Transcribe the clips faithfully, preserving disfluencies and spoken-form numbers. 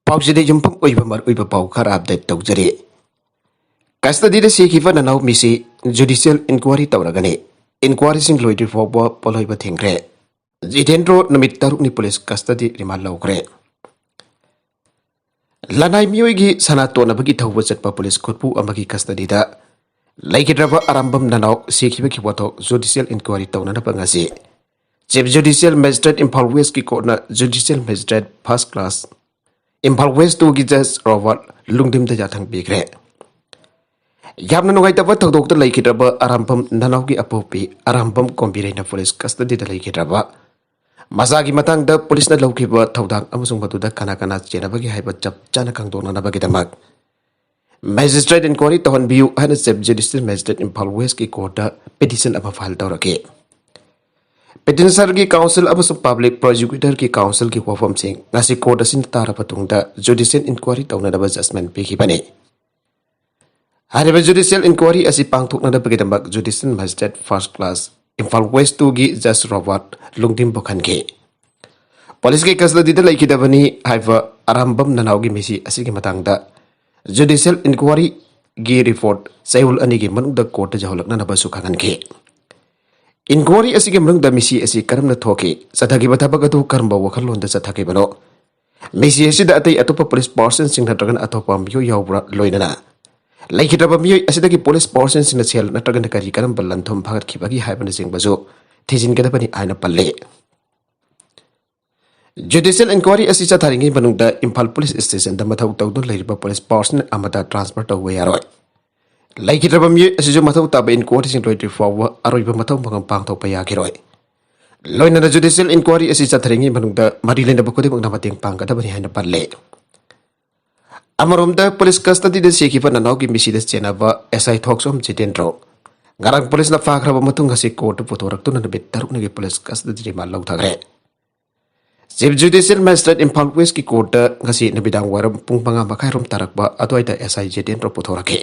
ꯄꯥꯎꯁꯤꯗ ꯌꯨꯝꯐꯝ ꯑꯣꯏꯕ ꯃꯔꯨꯑꯣꯏꯕ ꯄꯥꯎ ꯈꯔ ꯑꯞꯗꯦꯠ ꯇꯧꯖꯔꯤ꯫ ꯀꯁꯇꯗꯤꯗ ꯁꯤꯈꯤꯕ ꯅꯅꯥꯎ ꯃꯤꯁꯤ ꯖꯨꯗꯤꯁꯤꯌꯦꯜ ꯏꯟꯀ꯭ꯋꯥꯔꯤ ꯇꯧꯔꯒꯅꯤ꯫ ꯏꯟꯀ꯭ꯋꯥꯔꯤꯁꯤꯡ ꯂꯣꯏꯗ꯭ꯔꯤ ꯐꯥꯎꯕ ꯄꯣꯠꯂꯣꯏꯕ ꯊꯤꯡꯈ꯭ꯔꯦ꯫ ꯖꯤꯇꯦꯟꯗ꯭ꯔꯣ ꯅꯨꯃꯤꯠ ꯇꯔꯨꯛꯅꯤ ꯄꯨꯂꯤꯁ ꯀꯁꯇꯗꯤ ꯔꯤꯃꯥꯟ ꯂꯧꯈ꯭ꯔꯦ꯫ ꯂꯅꯥꯏ ꯃꯤꯑꯣꯏꯒꯤ ꯁꯅꯥ ꯇꯣꯟꯅꯕꯒꯤ ꯊꯧꯕ ꯆꯠꯄ ꯄꯨꯂꯤꯁ ꯈꯨꯠꯄꯨ ꯑꯃꯒꯤ ꯀꯁꯇꯗꯤꯗ ꯂꯩꯈꯤꯗ꯭ꯔꯕ ꯑꯔꯥꯝꯕꯝ ꯅꯅꯥꯎ ꯁꯤꯈꯤꯕꯒꯤ ꯋꯥꯊꯣꯛ ꯖꯨꯗꯤꯁꯤꯌꯦꯜ ꯏꯟꯀ꯭ꯋꯥꯔꯤ ꯇꯧꯅꯅꯕ ꯉꯁꯤ ꯆꯤꯐ ꯖꯨꯗꯤꯁꯤꯌꯦꯜ ꯃꯦꯖꯤꯁꯇ꯭ꯔꯦꯠ ꯏꯝꯐꯥꯜ ꯋꯦꯁꯀꯤ ꯀꯣꯔꯠꯅ judicial magistrate first class Imphal west ꯇꯨꯒꯤ ꯖꯁ ꯔꯣꯕꯥꯔꯠ ꯂꯨꯡꯗꯤꯝꯗ ꯌꯥꯊꯪ ꯄꯤꯈ꯭ꯔꯦ꯫ ꯌꯥꯝꯅ ꯅꯨꯡꯉꯥꯏꯇꯕ ꯊꯧꯗꯣꯛꯇ ꯂꯩꯈꯤꯗ꯭ꯔꯕ ꯑꯔꯥꯝꯕꯝ ꯅꯅꯥꯎꯒꯤ ꯑꯄꯣꯛꯄꯤ ꯑꯔꯥꯝꯕꯝ ꯀꯣꯝꯕꯤꯔꯩꯅ ꯄꯨꯂꯤꯁ ꯀꯁꯇꯗꯤꯗ ꯂꯩꯈꯤꯗ꯭ꯔꯕ ꯃꯆꯥꯒꯤ ꯃꯇꯥꯡꯗ ꯄꯨꯂꯤꯁꯅ ꯂꯧꯈꯤꯕ ꯊꯧꯗꯥꯡ ꯑꯃꯁꯨꯡ ꯃꯗꯨꯗ ꯀꯅꯥ ꯀꯅꯥ ꯆꯦꯟꯅꯕꯒꯦ ꯍꯥꯏꯕ ꯆꯞ ꯆꯥꯅ ꯈꯪꯗꯣꯛꯅꯅꯕꯒꯤꯗꯃꯛ ꯃꯦꯖꯤꯁꯇ꯭ꯔꯦꯠ ꯏꯟꯀ꯭ꯋꯥꯔꯤ ꯇꯧꯍꯟꯕꯤꯌꯨ ꯍꯥꯏꯅ ꯆꯤꯐ ꯖꯨꯗꯤꯁꯤꯌꯦꯜ ꯃꯦꯖꯤꯁꯇ꯭ꯔꯦꯠ ꯏꯝꯐꯥꯜ ꯋꯦꯁꯀꯤ ꯀꯣꯔꯠꯇ ꯄꯤꯇꯤꯁꯟ ꯑꯃ ꯐꯥꯏꯜ ꯇꯧꯔꯛꯈꯤ꯫ ꯄꯤꯇꯤꯁꯅꯔꯒꯤ ꯀꯥꯎꯟꯁꯤꯜ ꯑꯃꯁꯨꯡ ꯄꯕ꯭ꯂꯤꯛ ꯄ꯭ꯔꯣꯁꯤꯀ꯭ꯌꯨꯇꯔꯒꯤ ꯀꯥꯎꯟꯁꯤꯜꯒꯤ ꯋꯥꯐꯝꯁꯤꯡ ꯉꯁꯤ ꯀꯣꯔꯠ ꯑꯁꯤꯅ ꯇꯥꯔꯕ ꯃꯇꯨꯡꯗ ꯖꯨꯗꯤꯁꯤꯌꯦꯜ ꯏꯟꯀ꯭ꯋꯥꯔꯤ ꯇꯧꯅꯅꯕ ꯖꯖꯃꯦꯟ ꯄꯤꯈꯤꯕꯅꯤ꯫ ꯍꯥꯏꯔꯤꯕ ꯖꯨꯗꯤꯁꯤꯌꯦꯜ ꯏꯟꯀ꯭ꯋꯥꯔꯤ ꯑꯁꯤ ꯄꯥꯡꯊꯣꯛꯅꯅꯕꯒꯤꯗꯃꯛ judicial magistrate first class Imphal west ꯇꯨꯒꯤ ꯖꯁ ꯔꯣꯕꯥꯔꯠ ꯂꯨꯡꯗꯤꯝꯕꯨ ꯈꯟꯈꯤ꯫ ꯄꯨꯂꯤꯁꯀꯤ ꯀꯁꯇꯗꯤꯗ ꯂꯩꯈꯤꯗꯕꯅꯤ ꯍꯥꯏꯕ ꯑꯔꯥꯝꯕꯝ ꯅꯅꯥꯎꯒꯤ ꯃꯤꯁꯤ ꯑꯁꯤꯒꯤ ꯃꯇꯥꯡꯗ ꯖꯨꯗꯤꯁꯤꯌꯦꯜ ꯏꯟꯀ꯭ꯋꯥꯔꯤꯒꯤ ꯔꯤꯄꯣꯔꯠ ꯆꯌꯣꯜ ꯑꯅꯤꯒꯤ ꯃꯅꯨꯡꯗ ꯀꯣꯔꯠꯇ ꯌꯧꯍꯜꯂꯛꯅꯅꯕꯁꯨ ꯈꯪꯍꯟꯈꯤ꯫ ꯏꯟꯀ꯭ꯋꯥꯔꯤ ꯑꯁꯤꯒꯤ ꯃꯅꯨꯡꯗ ꯃꯤꯁꯤ ꯑꯁꯤ ꯀꯔꯝꯅ ꯊꯣꯛꯈꯤ, ꯆꯠꯊꯈꯤꯕ ꯊꯕꯛ ꯑꯗꯨ ꯀꯔꯝꯕ ꯋꯥꯈꯜꯂꯣꯟꯗ ꯆꯠꯊꯈꯤꯕꯅꯣ, ꯃꯤꯁꯤ ꯑꯁꯤꯗ ꯑꯇꯩ ꯑꯇꯣꯞꯄ ꯄꯨꯂꯤꯁ ꯄꯥꯔꯁꯟꯁꯤꯡ ꯅꯠꯇ꯭ꯔꯒꯅ ꯑꯇꯣꯞꯄ ꯃꯤꯑꯣꯏ ꯌꯥꯎꯕ꯭ꯔꯥ, ꯂꯣꯏꯅꯅ ꯂꯩꯈꯤꯗ꯭ꯔꯕ ꯃꯤꯑꯣꯏ ꯑꯁꯤꯗꯒꯤ ꯄꯨꯂꯤꯁ ꯄꯥꯔꯁꯟꯁꯤꯡꯅ ꯁꯦꯜ ꯅꯠꯇ꯭ꯔꯒꯅ ꯀꯔꯤ ꯀꯔꯝꯕ ꯂꯟ ꯊꯨꯝ ꯐꯥꯒꯠꯈꯤꯕꯒꯦ ꯍꯥꯏꯕꯅꯆꯤꯡꯕꯁꯨ ꯊꯤꯖꯤꯟꯒꯗꯕꯅꯤ ꯍꯥꯏꯅ ꯄꯜꯂꯤ꯫ ꯖꯨꯗꯤꯁꯤꯌꯦꯜ ꯏꯟꯀ꯭ꯋꯥꯔꯤ ꯑꯁꯤ ꯆꯠꯊꯔꯤꯉꯩ ꯃꯅꯨꯡꯗ ꯏꯝꯐꯥꯜ ꯄꯨꯂꯤꯁ ꯁ꯭ꯇꯦꯁꯟꯗ ꯃꯊꯧ ꯇꯧꯗꯨꯅ ꯂꯩꯔꯤꯕ ꯄꯨꯂꯤꯁ ꯄꯥꯔꯁꯟ ꯑꯃꯗ ꯇ꯭ꯔꯥꯟꯁꯐꯔ ꯇꯧꯕ ꯌꯥꯔꯣꯏ꯫ ꯂꯩꯈꯤꯗ꯭ꯔꯕ ꯃꯤꯑꯣꯏ ꯑꯁꯤꯁꯨ ꯃꯊꯧ ꯇꯥꯕ ꯏꯟꯀ꯭ꯋꯥꯔꯤꯁꯤꯡ ꯂꯣꯏꯗ꯭ꯔꯤ ꯐꯥꯎꯕ ꯑꯔꯣꯏꯕ ꯃꯊꯧ ꯃꯉꯝ ꯄꯥꯡꯊꯣꯛꯄ ꯌꯥꯈꯤꯔꯣꯏ꯫ ꯂꯣꯏꯅꯅ ꯖꯨꯗꯤꯁꯤꯌꯦꯜ ꯏꯟꯀ꯭ꯋꯥꯔꯤ ꯑꯁꯤ ꯆꯠꯊꯔꯤꯉꯩ ꯃꯅꯨꯡꯗ ꯃꯔꯤ ꯂꯩꯅꯕ ꯈꯨꯗꯤꯡꯃꯛꯅ ꯃꯇꯦꯡ ꯄꯥꯡꯒꯗꯕꯅꯤ ꯍꯥꯏꯅ ꯄꯜꯂꯦ꯫ ꯑꯃꯔꯣꯝꯗ ꯄꯨꯂꯤꯁ ꯀꯁꯇꯗꯤꯗ ꯁꯤꯈꯤꯕ ꯅꯅꯥꯎꯒꯤ ꯃꯤꯁꯤꯗ ꯆꯦꯟꯅꯕ ꯑꯦꯁ ꯑꯥꯏ ꯊꯣꯛꯆꯣꯝ ꯖꯤꯇꯦꯟꯗ꯭ꯔꯣ ꯉꯔꯥꯡ ꯄꯨꯂꯤꯁꯅ ꯐꯥꯈ꯭ꯔꯕ ꯃꯇꯨꯡ ꯉꯁꯤ ꯀꯣꯔꯠꯇ ꯄꯨꯊꯣꯔꯛꯇꯨꯅ ꯅꯨꯃꯤꯠ ꯇꯔꯨꯛꯅꯤꯒꯤ ꯄꯨꯂꯤꯁ ꯀꯁꯇꯗꯤ ꯔꯤꯃꯥꯟ ꯂꯧꯊꯈ꯭ꯔꯦ꯫ ꯆꯤꯐ ꯖꯨꯗꯤꯁꯤꯌꯦꯜ ꯃꯦꯖꯤꯁꯇ꯭ꯔꯦꯠ ꯏꯝꯐꯥꯜ ꯋꯦꯁꯀꯤ ꯀꯣꯔꯠꯇ ꯉꯁꯤ ꯅꯨꯃꯤꯗꯥꯡ ꯋꯥꯏꯔꯝ ꯄꯨꯡ ꯃꯉꯥ ꯃꯈꯥꯏꯔꯣꯝ ꯇꯥꯔꯛꯄ ꯑꯗꯨꯋꯥꯏꯗ ꯑꯦꯁ ꯑꯥꯏ ꯖꯤꯇꯦꯟꯗ꯭ꯔ ꯄꯨꯊꯣꯔꯛꯈꯤ꯫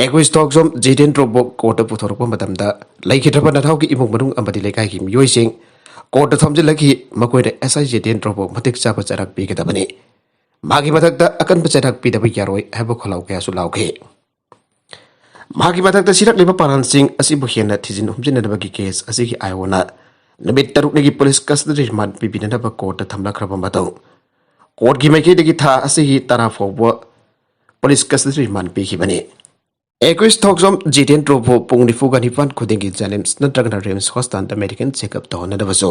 ꯑꯦꯀ꯭ꯌꯨꯁ ꯊꯣꯛꯆꯣꯝ ꯖꯤꯇꯦꯟꯗ꯭ꯔꯕꯨ ꯀꯣꯔꯠꯇ ꯄꯨꯊꯣꯔꯛꯄ ꯃꯇꯝꯗ ꯂꯩꯈꯤꯗ꯭ꯔꯕ ꯅꯅꯥꯎꯒꯤ ꯏꯃꯨꯡ ꯃꯅꯨꯡ ꯑꯃꯗꯤ ꯂꯩꯀꯥꯏꯒꯤ ꯃꯤꯑꯣꯏꯁꯤꯡ ꯀꯣꯔꯠꯇ ꯊꯣꯝꯖꯤꯜꯂꯛꯈꯤ꯫ ꯃꯈꯣꯏꯅ ꯑꯦꯁ ꯑꯥꯏ ꯖꯤꯇꯦꯟꯗ꯭ꯔꯕꯨ ꯃꯇꯤꯛ ꯆꯥꯕ ꯆꯩꯔꯥꯛ ꯄꯤꯒꯗꯕꯅꯤ꯫ ꯃꯍꯥꯛꯀꯤ ꯃꯊꯛꯇ ꯑꯀꯟꯕ ꯆꯩꯔꯥꯛ ꯄꯤꯗꯕ ꯌꯥꯔꯣꯏ ꯍꯥꯏꯕ ꯈꯣꯜꯂꯥꯎ ꯀꯌꯥꯁꯨ ꯂꯥꯎꯈꯤ꯫ ꯃꯍꯥꯛꯀꯤ ꯃꯊꯛꯇ ꯁꯤꯔꯛꯂꯤꯕ ꯄꯥꯔꯥꯟꯁꯤꯡ ꯑꯁꯤꯕꯨ ꯍꯦꯟꯅ ꯊꯤꯖꯤꯟ ꯍꯨꯝꯖꯤꯟꯅꯅꯕꯒꯤ ꯀꯦꯁ ꯑꯁꯤꯒꯤ ꯑꯥꯏꯑꯣꯅ ꯅꯨꯃꯤꯠ ꯇꯔꯨꯛꯅꯤꯒꯤ ꯄꯨꯂꯤꯁ ꯀꯁꯇꯗꯤ ꯔꯤꯃꯥꯟ ꯄꯤꯕꯤꯅꯅꯕ ꯀꯣꯔꯠꯇ ꯊꯝꯂꯛꯈ꯭ꯔꯕ ꯃꯇꯧ꯫ ꯀꯣꯔꯠꯀꯤ ꯃꯥꯏꯀꯩꯗꯒꯤ ꯊꯥ ꯑꯁꯤꯒꯤ ꯇꯔꯥ ꯐꯥꯎꯕ ꯄꯨꯂꯤꯁ ꯀꯁꯇꯗꯤ ꯔꯤꯃꯥꯟ ꯄꯤꯈꯤꯕꯅꯤ꯫ ꯑꯦꯀ꯭ꯌꯨꯁ ꯊꯣꯛꯆꯣꯝ ꯖꯤꯇꯦꯟꯗ꯭ꯔꯣꯕꯨ ꯄꯨꯡ ꯅꯤꯐꯨꯒ ꯅꯤꯄꯥꯟ ꯈꯨꯗꯤꯡꯒꯤ ꯖꯦꯅꯤꯝꯁ ꯅꯠꯇ꯭ꯔꯒꯅ ꯔꯤꯝꯁ ꯍꯣꯁꯄꯤꯇꯥꯜꯗ ꯃꯦꯗꯤꯀꯦꯜ ꯆꯦꯛꯑꯞ ꯇꯧꯍꯟꯅꯗꯕꯁꯨ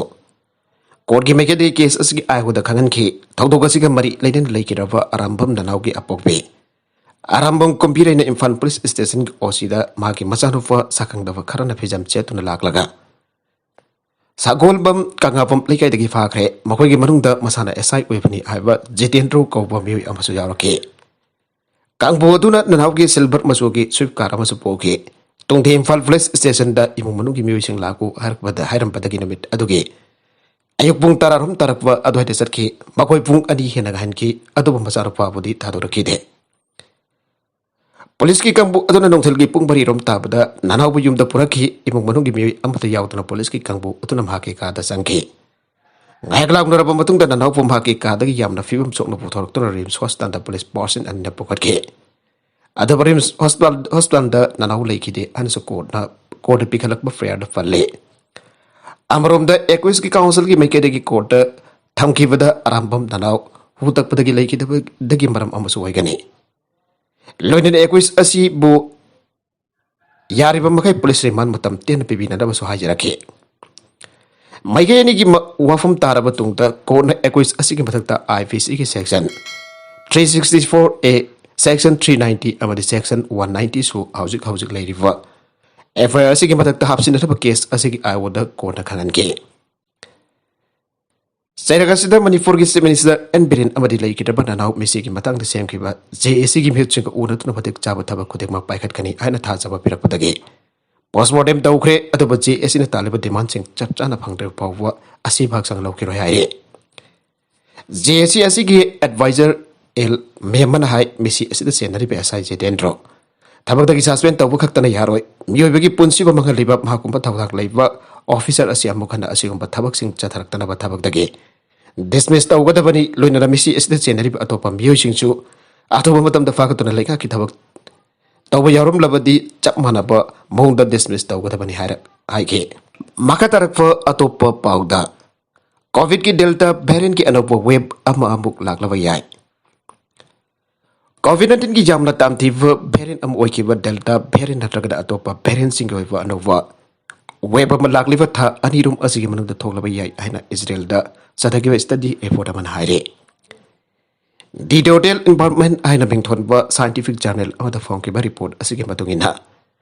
ꯀꯣꯔꯠꯀꯤ ꯃꯥꯏꯀꯩꯗꯒꯤ ꯀꯦꯁ ꯑꯁꯤꯒꯤ ꯑꯥꯏꯑꯣꯗ ꯈꯪꯍꯟꯈꯤ꯫ ꯊꯧꯗꯣꯛ ꯑꯁꯤꯒ ꯃꯔꯤ ꯂꯩꯅꯅ ꯂꯩꯈꯤꯗ꯭ꯔꯕ ꯑꯔꯥꯝꯕꯝ ꯅꯅꯥꯎꯒꯤ ꯑꯄꯣꯛꯄꯤ ꯑꯔꯥꯝꯕꯝ ꯀꯨꯝꯕꯤꯔꯩꯅ ꯏꯝꯐꯥꯜ ꯄꯨꯂꯤꯁ ꯁ꯭ꯇꯦꯁꯟꯒꯤ ꯑꯣꯁꯤꯗ ꯃꯍꯥꯛꯀꯤ ꯃꯆꯥꯅꯨꯄꯥ ꯁꯛꯈꯪꯗꯕ ꯈꯔꯅ ꯐꯤꯖꯝ ꯁꯦꯠꯇꯨꯅ ꯂꯥꯛꯂꯒ ꯁꯒꯣꯜꯕꯝ ꯀꯪꯂꯥꯕꯝ ꯂꯩꯀꯥꯏꯗꯒꯤ ꯐꯥꯈ꯭ꯔꯦ꯫ ꯃꯈꯣꯏꯒꯤ ꯃꯅꯨꯡꯗ ꯃꯁꯥꯅ ꯑꯦꯁ ꯑꯥꯏ ꯑꯣꯏꯕꯅꯤ ꯍꯥꯏꯕ ꯖꯤꯇꯦꯟꯗ꯭ꯔꯣ ꯀꯧꯕ ꯃꯤꯑꯣꯏ ꯑꯃꯁꯨ ꯌꯥꯎꯔꯛꯈꯤ꯫ ꯀꯥꯡꯕꯨ ꯑꯗꯨꯅ ꯅꯅꯥꯎꯒꯤ ꯁꯤꯜꯚꯔ ꯃꯆꯨꯒꯤ ꯁ꯭ꯋꯤꯐ ꯀꯥꯔ ꯑꯃꯁꯨ ꯄꯨꯈꯤ꯫ ꯇꯨꯡꯗ ꯏꯝꯐꯥꯜ ꯄꯨꯂꯤꯁ ꯁ꯭ꯇꯦꯁꯟꯗ ꯏꯃꯨꯡ ꯃꯅꯨꯡꯒꯤ ꯃꯤꯑꯣꯏꯁꯤꯡ ꯂꯥꯛꯎ ꯍꯥꯏꯔꯛꯄꯗ, ꯍꯥꯏꯔꯝꯕꯗꯒꯤ ꯅꯨꯃꯤꯠ ꯑꯗꯨꯒꯤ ꯑꯌꯨꯛ ꯄꯨꯡ ꯇꯔꯥꯔꯣꯝ ꯇꯥꯔꯛꯄ ꯑꯗꯨꯋꯥꯏꯗ ꯆꯠꯈꯤ꯫ ꯃꯈꯣꯏ ꯄꯨꯡ ꯑꯅꯤ ꯍꯦꯟꯅ ꯉꯥꯏꯍꯟꯈꯤ, ꯑꯗꯨꯕꯨ ꯃꯆꯥꯅꯨꯄꯥꯕꯨꯗꯤ ꯊꯥꯗꯣꯔꯛꯈꯤꯗꯦ꯫ ꯄꯨꯂꯤꯁꯀꯤ ꯀꯥꯡꯕꯨ ꯑꯗꯨꯅ ꯅꯨꯡꯊꯤꯜꯒꯤ ꯄꯨꯡ ꯃꯔꯤꯔꯣꯝ ꯇꯥꯕꯗ ꯅꯅꯥꯎꯕꯨ ꯌꯨꯝꯗ ꯄꯨꯔꯛꯈꯤ꯫ ꯏꯃꯨꯡ ꯃꯅꯨꯡꯒꯤ ꯃꯤꯑꯣꯏ ꯑꯃꯠꯇ ꯌꯥꯎꯗꯅ ꯄꯨꯂꯤꯁꯀꯤ ꯀꯥꯡꯕꯨ ꯑꯗꯨꯅ ꯃꯍꯥꯛꯀꯤ ꯀꯥꯗ ꯆꯪꯈꯤ꯫ ꯉꯥꯏꯍꯥꯛ ꯂꯥꯎꯅꯔꯕ ꯃꯇꯨꯡꯗ ꯅꯅꯥꯎꯕꯨ ꯃꯍꯥꯛꯀꯤ ꯀꯥꯗꯒꯤ ꯌꯥꯝꯅ ꯐꯤꯕꯝ ꯁꯣꯛꯅ ꯄꯨꯊꯣꯔꯛꯇꯨꯅ ꯔꯤꯝꯁ ꯍꯣꯁꯄꯤꯇꯥꯜꯗ ꯄꯨꯂꯤꯁ ꯄꯥꯔꯁꯟ ꯑꯅꯤꯅ ꯄꯨꯈꯠꯈꯤ꯫ ꯑꯗꯨꯕꯨ ꯔꯤꯝꯁ ꯍꯣꯁꯄꯤꯇꯥꯜ, ꯍꯣꯁꯄꯤꯇꯥꯜꯗ ꯅꯅꯥꯎ ꯂꯩꯈꯤꯗꯦ ꯍꯥꯏꯅꯁꯨ ꯀꯣꯔꯠꯅ, ꯀꯣꯔꯠꯇ ꯄꯤꯈꯠꯂꯛꯄ ꯐꯤꯔꯥꯜꯗ ꯄꯜꯂꯤ꯫ ꯑꯃꯔꯣꯝꯗ ꯑꯦꯀ꯭ꯌꯨꯁꯀꯤ ꯀꯥꯎꯟꯁꯤꯜꯒꯤ ꯃꯥꯏꯀꯩꯗꯒꯤ ꯀꯣꯔꯠꯇ ꯊꯝꯈꯤꯕꯗ ꯑꯔꯥꯝꯕꯝ ꯅꯅꯥꯎ ꯍꯨ ꯇꯛꯄꯗꯒꯤ ꯂꯩꯈꯤꯗꯕꯗꯒꯤ ꯃꯔꯝ ꯑꯃꯁꯨ ꯑꯣꯏꯒꯅꯤ꯫ ꯂꯣꯏꯅꯅ ꯑꯦꯀ꯭ꯌꯨꯁ ꯑꯁꯤꯕꯨ ꯌꯥꯔꯤꯕ ꯃꯈꯩ ꯄꯨꯂꯤꯁ ꯔꯤꯃꯥꯟ ꯃꯇꯝ ꯇꯦꯟꯅ ꯄꯤꯕꯤꯅꯅꯕꯁꯨ ꯍꯥꯏꯖꯔꯛꯈꯤ꯫ ꯃꯥꯏꯀꯩ ꯑꯅꯤꯒꯤ ꯃ-, ꯋꯥꯐꯝ ꯇꯥꯔꯕ ꯇꯨꯡꯗ ꯀꯣꯔꯠꯅ ꯑꯦꯀ꯭ꯌꯨꯁ ꯑꯁꯤꯒꯤ ꯃꯊꯛꯇ ꯑꯥꯏ ꯄꯤ ꯁꯤꯒꯤ ꯁꯦꯛꯁꯟ ꯊ꯭ꯔꯤ ꯁꯤꯛꯁꯇꯤ ꯐꯣꯔ ꯑꯦ, ꯁꯦꯛꯁꯟ ꯊ꯭ꯔꯤ ꯅꯥꯏꯟꯇꯤ ꯑꯃꯗꯤ ꯁꯦꯛꯁꯟ ꯋꯥꯟ ꯅꯥꯏꯟꯇꯤꯁꯨ ꯍꯧꯖꯤꯛ ꯍꯧꯖꯤꯛ ꯂꯩꯔꯤꯕ ꯑꯦꯐ ꯑꯥꯏ ꯑꯥꯔ ꯑꯁꯤꯒꯤ ꯃꯊꯛꯇ ꯍꯥꯞꯆꯤꯟꯅꯅꯕ ꯀꯦꯁ ꯑꯁꯤꯒꯤ ꯑꯥꯏꯑꯣꯗ ꯀꯣꯔꯠꯅ ꯈꯪꯍꯟꯈꯤ꯫ ꯆꯩꯔꯛ ꯑꯁꯤꯗ ꯃꯅꯤꯄꯨꯔꯒꯤ ꯆꯤꯐ ꯃꯤꯅꯤꯁꯇꯔ ꯑꯦꯟ ꯕꯤꯔꯦꯟ ꯑꯃꯗꯤ ꯂꯩꯈꯤꯗ꯭ꯔꯕ ꯅꯅꯥꯎ ꯃꯤꯁꯤꯒꯤ ꯃꯇꯥꯡꯗ ꯁꯦꯝꯈꯤꯕ ꯖꯦ ꯑꯦ ꯁꯤꯒꯤ ꯃꯤꯍꯨꯠꯁꯤꯡꯒ ꯎꯅꯗꯨꯅ ꯃꯇꯤꯛ ꯆꯥꯕ ꯊꯕꯛ ꯈꯨꯗꯤꯡꯃꯛ ꯄꯥꯏꯈꯠꯀꯅꯤ ꯍꯥꯏꯅ ꯊꯥꯖꯕ ꯄꯤꯔꯛꯄꯗꯒꯤ ꯄꯣꯁꯃꯣꯔꯇꯦꯝ ꯇꯧꯈ꯭ꯔꯦ꯫ ꯑꯗꯨꯕꯨ ꯖꯦ ꯑꯦ ꯁꯤꯅ ꯇꯥꯜꯂꯤꯕ ꯗꯤꯃꯥꯟꯁꯤꯡ ꯆꯞ ꯆꯥꯅ ꯐꯪꯗ꯭ꯔꯤꯕ ꯐꯥꯎꯕ ꯑꯁꯤꯕ ꯍꯛꯆꯥꯡ ꯂꯧꯈꯤꯔꯣꯏ ꯍꯥꯏꯔꯤ꯫ ꯖꯦ ꯑꯦ ꯁꯤ ꯑꯁꯤꯒꯤ ꯑꯦꯗꯚꯥꯏꯖꯔ ꯑꯦꯜ ꯃꯦꯃꯟꯅ ꯍꯥꯏ, ꯃꯤꯁꯤ ꯑꯁꯤꯗ ꯆꯦꯟꯅꯔꯤꯕ ꯑꯦꯁ ꯑꯥꯏ ꯖꯤꯇꯦꯟꯗ꯭ꯔꯣ ꯊꯕꯛꯇꯒꯤ ꯁꯁꯄꯦꯟ ꯇꯧꯕ ꯈꯛꯇꯅ ꯌꯥꯔꯣꯏ꯫ ꯃꯤꯑꯣꯏꯕꯒꯤ ꯄꯨꯟꯁꯤꯕꯨ ꯃꯥꯡꯍꯜꯂꯤꯕ ꯃꯍꯥꯛꯀꯨꯝꯕ ꯊꯧꯗꯥꯡ ꯂꯩꯕ ꯑꯣꯐꯤꯁꯔ ꯑꯁꯤ ꯑꯃꯨꯛ ꯍꯟꯅ ꯑꯁꯤꯒꯨꯝꯕ ꯊꯕꯛꯁꯤꯡ ꯆꯠꯊꯔꯛꯇꯅꯕ ꯊꯕꯛꯇꯒꯤ ꯗꯤꯁꯃꯤꯁ ꯇꯧꯒꯗꯕꯅꯤ꯫ ꯂꯣꯏꯅꯅ ꯃꯤꯁꯤ ꯑꯁꯤꯗ ꯆꯦꯟꯅꯔꯤꯕ ꯑꯇꯣꯞꯄ ꯃꯤꯑꯣꯏꯁꯤꯡꯁꯨ ꯑꯊꯨꯕ ꯃꯇꯝꯗ ꯐꯥꯒꯠꯇꯨꯅ ꯂꯩꯉꯥꯛꯀꯤ ꯊꯕꯛ ꯇꯧꯕ ꯌꯥꯎꯔꯝꯂꯕꯗꯤ ꯆꯞ ꯃꯥꯟꯅꯕ ꯃꯑꯣꯡꯗ ꯗꯤꯁꯃꯤꯁ ꯇꯧꯒꯗꯕꯅꯤ ꯍꯥꯏꯔ ꯍꯥꯏꯈꯤ꯫ ꯃꯈꯥ ꯇꯥꯔꯛꯄ ꯑꯇꯣꯞꯄ ꯄꯥꯎꯗ, ꯀꯣꯚꯤꯗꯀꯤ ꯗꯦꯜꯇꯥ ꯚꯦꯔꯤꯌꯟꯒꯤ ꯑꯅꯧꯕ ꯋꯦꯕ ꯑꯃ ꯑꯃꯨꯛ ꯂꯥꯛꯂꯕ ꯌꯥꯏ꯫ ꯀꯣꯚꯤꯗ ꯅꯥꯏꯟꯇꯤꯟꯒꯤ ꯌꯥꯝꯅ ꯇꯥꯝꯊꯤꯕ ꯚꯦꯔꯤꯌꯟ ꯑꯃ ꯑꯣꯏꯈꯤꯕ ꯗꯦꯜꯇꯥ ꯚꯦꯔꯤꯌꯟ ꯅꯠꯇ꯭ꯔꯒꯅ ꯑꯇꯣꯞꯄ ꯚꯦꯔꯤꯌꯟꯁꯤꯡꯒꯤ ꯑꯣꯏꯕ ꯑꯅꯧꯕ ꯋꯦꯕ ꯑꯃ ꯂꯥꯛꯂꯤꯕ ꯊꯥ ꯑꯅꯤ ꯑꯍꯨꯝ ꯑꯁꯤꯒꯤ ꯃꯅꯨꯡꯗ ꯊꯣꯛꯂꯕ ꯌꯥꯏ ꯍꯥꯏꯅ ꯏꯖꯔꯦꯜꯗ ꯆꯠꯊꯈꯤꯕ ꯁ꯭ꯇꯗꯤ ꯔꯤꯄꯣꯔꯠ ꯑꯃꯅ ꯍꯥꯏꯔꯤ꯫ ꯗꯤ ꯇꯣꯇꯦꯜ ꯏꯟꯚꯥꯏꯔꯣꯟꯃꯦꯟ ꯍꯥꯏꯅ ꯃꯤꯡꯊꯣꯟꯕ ꯁꯥꯏꯟꯇꯤꯐꯤꯛ ꯖꯔꯅꯦꯜ ꯑꯃꯗ ꯐꯣꯡꯈꯤꯕ ꯔꯤꯄꯣꯔꯠ ꯑꯁꯤꯒꯤ ꯃꯇꯨꯡ ꯏꯟꯅ,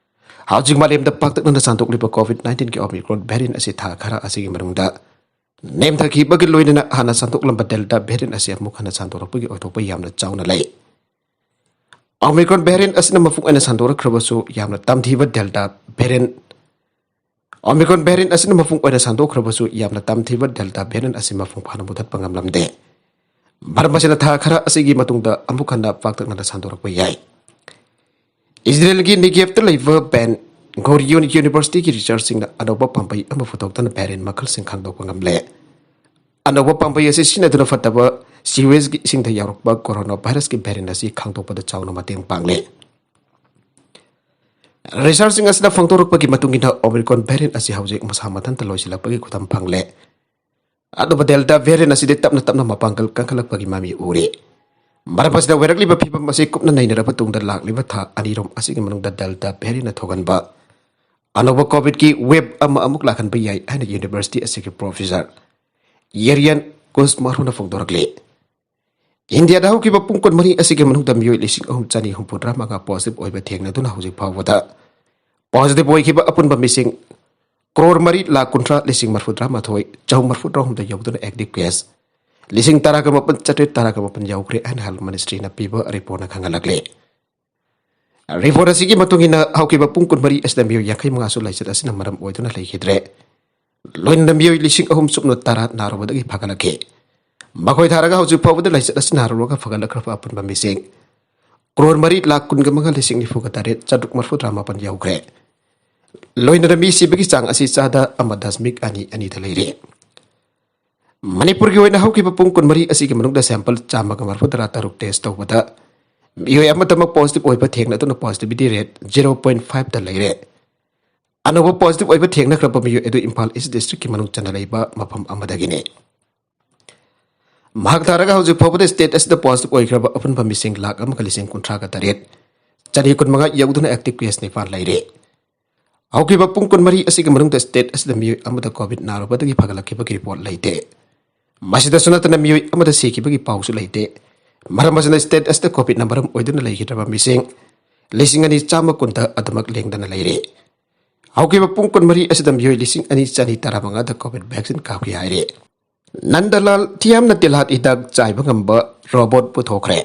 ꯍꯧꯖꯤꯛ ꯃꯥꯂꯦꯝꯗ ꯄꯥꯛꯇꯛꯅꯅ ꯁꯟꯗꯣꯛꯂꯤꯕ ꯀꯣꯚꯤꯗ ꯅꯥꯏꯟꯇꯤꯟꯒꯤ ꯑꯣꯃꯤꯀ꯭ꯔꯣꯟ ꯚꯦꯔꯤꯌꯟ ꯑꯁꯤ ꯊꯥ ꯈꯔ ꯑꯁꯤꯒꯤ ꯃꯅꯨꯡꯗ ꯅꯦꯝꯊꯈꯤꯕꯒꯤ ꯂꯣꯏꯅꯅ ꯍꯥꯟꯅ ꯁꯟꯗꯣꯛꯂꯝꯕ ꯗꯦꯜꯇꯥ ꯚꯦꯔꯤꯌꯟ ꯑꯁꯤ ꯑꯃꯨꯛ ꯍꯟꯅ ꯁꯟꯗꯣꯔꯛꯄꯒꯤ ꯑꯣꯏꯊꯣꯛꯄ ꯌꯥꯝꯅ ꯆꯥꯎꯅ ꯂꯩ꯫ ꯑꯣꯃꯤꯀ꯭ꯔꯣꯟ ꯚꯦꯔꯤꯌꯟ ꯑꯁꯤꯅ ꯃꯄꯨꯡ ꯑꯣꯏꯅ ꯁꯟꯗꯣꯔꯛꯈ꯭ꯔꯕꯁꯨ ꯌꯥꯝꯅ ꯇꯝꯊꯤꯕ ꯗꯦꯜꯇꯥ ꯚꯦꯔꯤꯌꯟ ꯑꯣꯃꯤꯀ꯭ꯔꯣꯟ ꯚꯦꯔꯤꯌꯟ ꯑꯁꯤꯅ ꯃꯄꯨꯡ ꯑꯣꯏꯅ ꯁꯟꯗꯣꯛꯈ꯭ꯔꯕꯁꯨ ꯌꯥꯝꯅ ꯇꯝꯊꯤꯕ ꯗꯦꯜꯇꯥ ꯚꯦꯔꯤꯌꯟ ꯑꯁꯤ ꯃꯄꯨꯡ ꯐꯥꯅ ꯃꯨꯊꯠꯄ ꯉꯝꯂꯝꯗꯦ꯫ ꯃꯔꯝ ꯑꯁꯤꯅ ꯊꯥ ꯈꯔ ꯑꯁꯤꯒꯤ ꯃꯇꯨꯡꯗ ꯑꯃꯨꯛ ꯍꯟꯅ ꯄꯥꯛꯇꯛꯅꯅ ꯁꯟꯗꯣꯔꯛꯄ ꯌꯥꯏ꯫ ꯏꯖꯔꯦꯜꯒꯤ ꯅꯤꯒꯦꯞꯇ ꯂꯩꯕ ꯕꯦꯟ ꯒꯣꯔꯤꯌꯣꯟ ꯌꯨꯅꯤꯚꯔꯁꯤꯇꯤꯒꯤ ꯔꯤꯁꯔꯆꯁꯤꯡꯅ ꯑꯅꯧꯕ ꯄꯥꯝꯕꯩ ꯑꯃ ꯄꯨꯊꯣꯛꯇꯨꯅ ꯚꯦꯔꯤꯌꯟ ꯃꯈꯜꯁꯤꯡ ꯈꯪꯗꯣꯛꯄ ꯉꯝꯂꯦ꯫ ꯑꯅꯧꯕ ꯄꯥꯝꯕꯩ ꯑꯁꯤ ꯁꯤꯖꯤꯟꯅꯗꯨꯅ ꯐꯠꯇꯕ ꯁꯤꯋꯦꯖꯒꯤ ꯏꯁꯤꯡꯗ ꯌꯥꯎꯔꯛꯄ ꯀꯣꯔꯣꯅꯥ ꯚꯥꯏꯔꯁꯀꯤ ꯚꯦꯔꯤꯌꯟ ꯑꯁꯤ ꯈꯪꯗꯣꯛꯄꯗ ꯆꯥꯎꯅ ꯃꯇꯦꯡ ꯄꯥꯡꯂꯦ꯫ ꯔꯤꯁꯔꯆꯁꯤꯡ ꯑꯁꯤꯅ ꯐꯣꯡꯗꯣꯔꯛꯄꯒꯤ ꯃꯇꯨꯡ ꯏꯟꯅ, ꯑꯣꯃꯤꯀ꯭ꯔꯣꯟ ꯚꯦꯔꯤꯌꯟ ꯑꯁꯤ ꯍꯧꯖꯤꯛ ꯃꯁꯥ ꯃꯊꯟꯇ ꯂꯣꯏꯁꯤꯜꯂꯛꯄꯒꯤ ꯈꯨꯗꯝ ꯐꯪꯂꯦ꯫ ꯑꯗꯨꯕꯨ ꯗꯦꯜꯇꯥ ꯚꯦꯔꯤꯌꯟ ꯑꯁꯤꯗꯤ ꯇꯞꯅ ꯇꯞꯅ ꯃꯄꯥꯡꯒꯜ ꯀꯟꯈꯠꯂꯛꯄꯒꯤ ꯃꯃꯤ ꯎꯔꯤ꯫ ꯃꯔꯝ ꯑꯁꯤꯅ ꯑꯣꯏꯔꯛꯂꯤꯕ ꯐꯤꯕꯝ ꯑꯁꯤ ꯀꯨꯞꯅ ꯅꯩꯅꯔꯕ ꯇꯨꯡꯗ ꯂꯥꯛꯂꯤꯕ ꯊꯥ ꯑꯅꯤꯔꯣꯝ ꯑꯁꯤꯒꯤ ꯃꯅꯨꯡꯗ ꯗꯦꯜꯇꯥ ꯚꯦꯔꯤꯌꯟꯅ ꯊꯣꯛꯍꯟꯕ ꯑꯅꯧꯕ ꯀꯣꯚꯤꯗꯀꯤ ꯋꯦꯕ ꯑꯃ ꯑꯃꯨꯛ ꯂꯥꯛꯍꯟꯕ ꯌꯥꯏ ꯍꯥꯏꯅ ꯌꯨꯅꯤꯚꯔꯁꯤꯇꯤ ꯑꯁꯤꯒꯤ ꯄ꯭ꯔꯣꯐꯦꯁꯔ ꯌꯦꯔꯤꯌꯟ ꯀꯨꯁꯃꯥꯔꯨꯅ ꯐꯣꯡꯗꯣꯔꯛꯂꯤ꯫ ꯏꯟꯗꯤꯌꯥꯗ ꯍꯧꯈꯤꯕ ꯄꯨꯡ ꯀꯨꯟꯃꯔꯤ ꯑꯁꯤꯒꯤ ꯃꯅꯨꯡꯗ ꯃꯤꯑꯣꯏ ꯂꯤꯁꯤꯡ ꯑꯍꯨꯝ ꯆꯅꯤ ꯍꯨꯝꯐꯨꯇꯔꯥ ꯃꯉꯥ ꯄꯣꯖꯤꯇꯤꯚ ꯑꯣꯏꯕ ꯊꯦꯡꯅꯗꯨꯅ ꯍꯧꯖꯤꯛ ꯐꯥꯎꯕꯗ ꯄꯣꯖꯤꯇꯤꯚ ꯑꯣꯏꯈꯤꯕ ꯑꯄꯨꯟꯕ ꯃꯤꯁꯤꯡ ꯀ꯭ꯔꯣꯔ ꯃꯔꯤ ꯂꯥꯈ ꯀꯨꯟꯊ꯭ꯔꯥ ꯂꯤꯁꯤꯡ ꯃꯔꯤꯐꯨꯇꯔꯥ ꯃꯥꯊꯣꯏ ꯆꯍꯨꯝ ꯃꯔꯤꯐꯨꯇꯔꯥ ꯍꯨꯝꯗꯣꯏ ꯌꯧꯗꯨꯅ, ꯑꯦꯛꯇꯤꯚ ꯀꯦꯁ ꯂꯤꯁꯤꯡ ꯇꯔꯥꯒ ꯃꯥꯄꯟ ꯆꯥꯇ꯭ꯔꯦꯠ ꯇꯔꯥꯒ ꯃꯥꯄꯟ ꯌꯧꯈ꯭ꯔꯦ ꯍꯥꯏꯅ ꯍꯦꯜꯊ ꯃꯤꯅꯤꯁꯇ꯭ꯔꯤꯅ ꯄꯤꯕ ꯔꯤꯄꯣꯔꯠꯅ ꯈꯪꯍꯜꯂꯛꯂꯤ꯫ ꯔꯤꯄꯣꯔꯠ ꯑꯁꯤꯒꯤ ꯃꯇꯨꯡ ꯏꯟꯅ, ꯍꯧꯈꯤꯕ ꯄꯨꯡ ꯀꯨꯟꯃꯔꯤ ꯑꯁꯤꯗ ꯃꯤꯑꯣꯏ ꯌꯥꯡꯈꯩ ꯃꯉꯥꯁꯨ ꯂꯥꯏꯆꯠ ꯑꯁꯤꯅ ꯃꯔꯝ ꯑꯣꯏꯗꯨꯅ ꯂꯩꯈꯤꯗ꯭ꯔꯦ꯫ ꯂꯣꯏꯅꯅ ꯃꯤꯑꯣꯏ ꯂꯤꯁꯤꯡ ꯑꯍꯨꯝ ꯁꯨꯞꯅ ꯇꯔꯥ ꯅꯥꯔꯨꯕꯗꯒꯤ ꯐꯒꯠꯂꯛꯈꯤ꯫ ꯃꯈꯣꯏ ꯊꯥꯔꯒ ꯍꯧꯖꯤꯛ ꯐꯥꯎꯕꯗ ꯂꯥꯏꯆꯠ ꯑꯁꯤ ꯅꯥꯔꯨꯔꯒ ꯐꯒꯠꯂꯛꯈ꯭ꯔꯕ ꯑꯄꯨꯟꯕ ꯃꯤꯁꯤꯡ ꯀ꯭ꯔꯣꯔ ꯃꯔꯤ ꯂꯥꯈ ꯀꯨꯟꯒ ꯃꯉꯥ ꯂꯤꯁꯤꯡ ꯅꯤꯐꯨꯒ ꯇꯔꯦꯠ ꯆꯥꯇ꯭ꯔꯨꯛ ꯃꯔꯤꯐꯨꯇꯔꯥ ꯃꯥꯄꯟ ꯌꯧꯈ꯭ꯔꯦ꯫ ꯂꯣꯏꯅꯅ ꯃꯤ ꯁꯤꯕꯒꯤ ꯆꯥꯡ ꯑꯁꯤ ꯆꯥꯗ ꯑꯃ ꯗꯁꯃꯤꯛ ꯑꯅꯤ ꯑꯅꯤꯗ ꯂꯩꯔꯦ꯫ ꯃꯅꯤꯄꯨꯔꯒꯤ ꯑꯣꯏꯅ ꯍꯧꯈꯤꯕ ꯄꯨꯡ ꯀꯨꯟꯃꯔꯤ ꯑꯁꯤꯒꯤ ꯃꯅꯨꯡꯗ sample ꯆꯥꯝꯃꯒ ꯃꯔꯤꯐꯨ ꯇꯔꯥ ꯇꯔꯨꯛ test ꯇꯧꯕꯗ ꯃꯤꯑꯣꯏ ꯑꯃꯇꯃꯛ positive ꯑꯣꯏꯕ ꯊꯦꯡꯅꯗꯨꯅ positivity rate zero point five ꯇ ꯂꯩꯔꯦ꯫ ꯑꯅꯧꯕ positive ꯑꯣꯏꯕ ꯊꯦꯡꯅꯈ꯭ꯔꯕ ꯃꯤꯑꯣꯏ ꯑꯗꯨ ꯏꯝꯐꯥꯜ East district ꯀꯤ ꯃꯅꯨꯡ ꯆꯟꯅ ꯂꯩꯕ ꯃꯐꯝ ꯑꯃꯗꯒꯤꯅꯤ꯫ ꯃꯍꯥꯛ ꯊꯥꯔꯒ ꯍꯧꯖꯤꯛ ꯐꯥꯎꯕꯗ state ꯑꯁꯤꯗ positive ꯑꯣꯏꯈ꯭ꯔꯕ ꯑꯄꯨꯟꯕ ꯃꯤꯁꯤꯡ ꯂꯥꯈ ꯑꯃꯒ ꯂꯤꯁꯤꯡ ꯀꯨꯟꯊ꯭ꯔꯥꯒ ꯇꯔꯦꯠ ꯆꯅꯤ ꯀꯨꯟꯃꯉꯥ ꯌꯧꯗꯨꯅ active case ꯅꯤꯄꯥꯟ ꯂꯩꯔꯦ꯫ ꯍꯧꯈꯤꯕ ꯄꯨꯡ ꯀꯨꯟꯃꯔꯤ ꯑꯁꯤꯒꯤ ꯃꯅꯨꯡꯗ state ꯑꯁꯤꯗ ꯃꯤꯑꯣꯏ ꯑꯃꯗ COVID ꯅꯥꯔꯨꯕꯗꯒꯤ ꯐꯒꯠꯂꯛꯈꯤꯕꯒꯤ report ꯂꯩꯇꯦ꯫ ꯃꯁꯤꯗꯁꯨ ꯅꯠꯇꯅ ꯃꯤꯑꯣꯏ ꯑꯃꯗ ꯁꯤꯈꯤꯕꯒꯤ ꯄꯥꯎꯁꯨ ꯂꯩꯇꯦ꯫ ꯃꯔꯝ ꯑꯁꯤꯅ state ꯑꯁꯤꯗ COVID ꯅ ꯃꯔꯝ ꯑꯣꯏꯗꯨꯅ ꯂꯩꯈꯤꯗ꯭ꯔꯕ ꯃꯤꯁꯤꯡ ꯂꯤꯁꯤꯡ ꯑꯅꯤ ꯆꯥꯝꯃ ꯀꯨꯟꯗ ꯑꯗꯨꯃꯛ ꯂꯦꯡꯗꯅ ꯂꯩꯔꯦ꯫ ꯍꯧꯈꯤꯕ ꯄꯨꯡ ꯀꯨꯟꯃꯔꯤ ꯑꯁꯤꯗ ꯃꯤꯑꯣꯏ ꯂꯤꯁꯤꯡ ꯑꯅꯤ ꯆꯅꯤ ꯇꯔꯥꯃꯉꯥꯗ COVID vaccine ꯀꯥꯞꯈꯤ ꯍꯥꯏꯔꯦ꯫ ꯅꯟꯗꯂꯥꯜ ꯊꯤꯌꯥꯝꯅ ꯇꯤꯜꯍꯥꯠ ꯍꯤꯗꯥꯛ ꯆꯥꯏꯕ ꯉꯝꯕ robot ꯄꯨꯊꯣꯛꯈ꯭ꯔꯦ꯫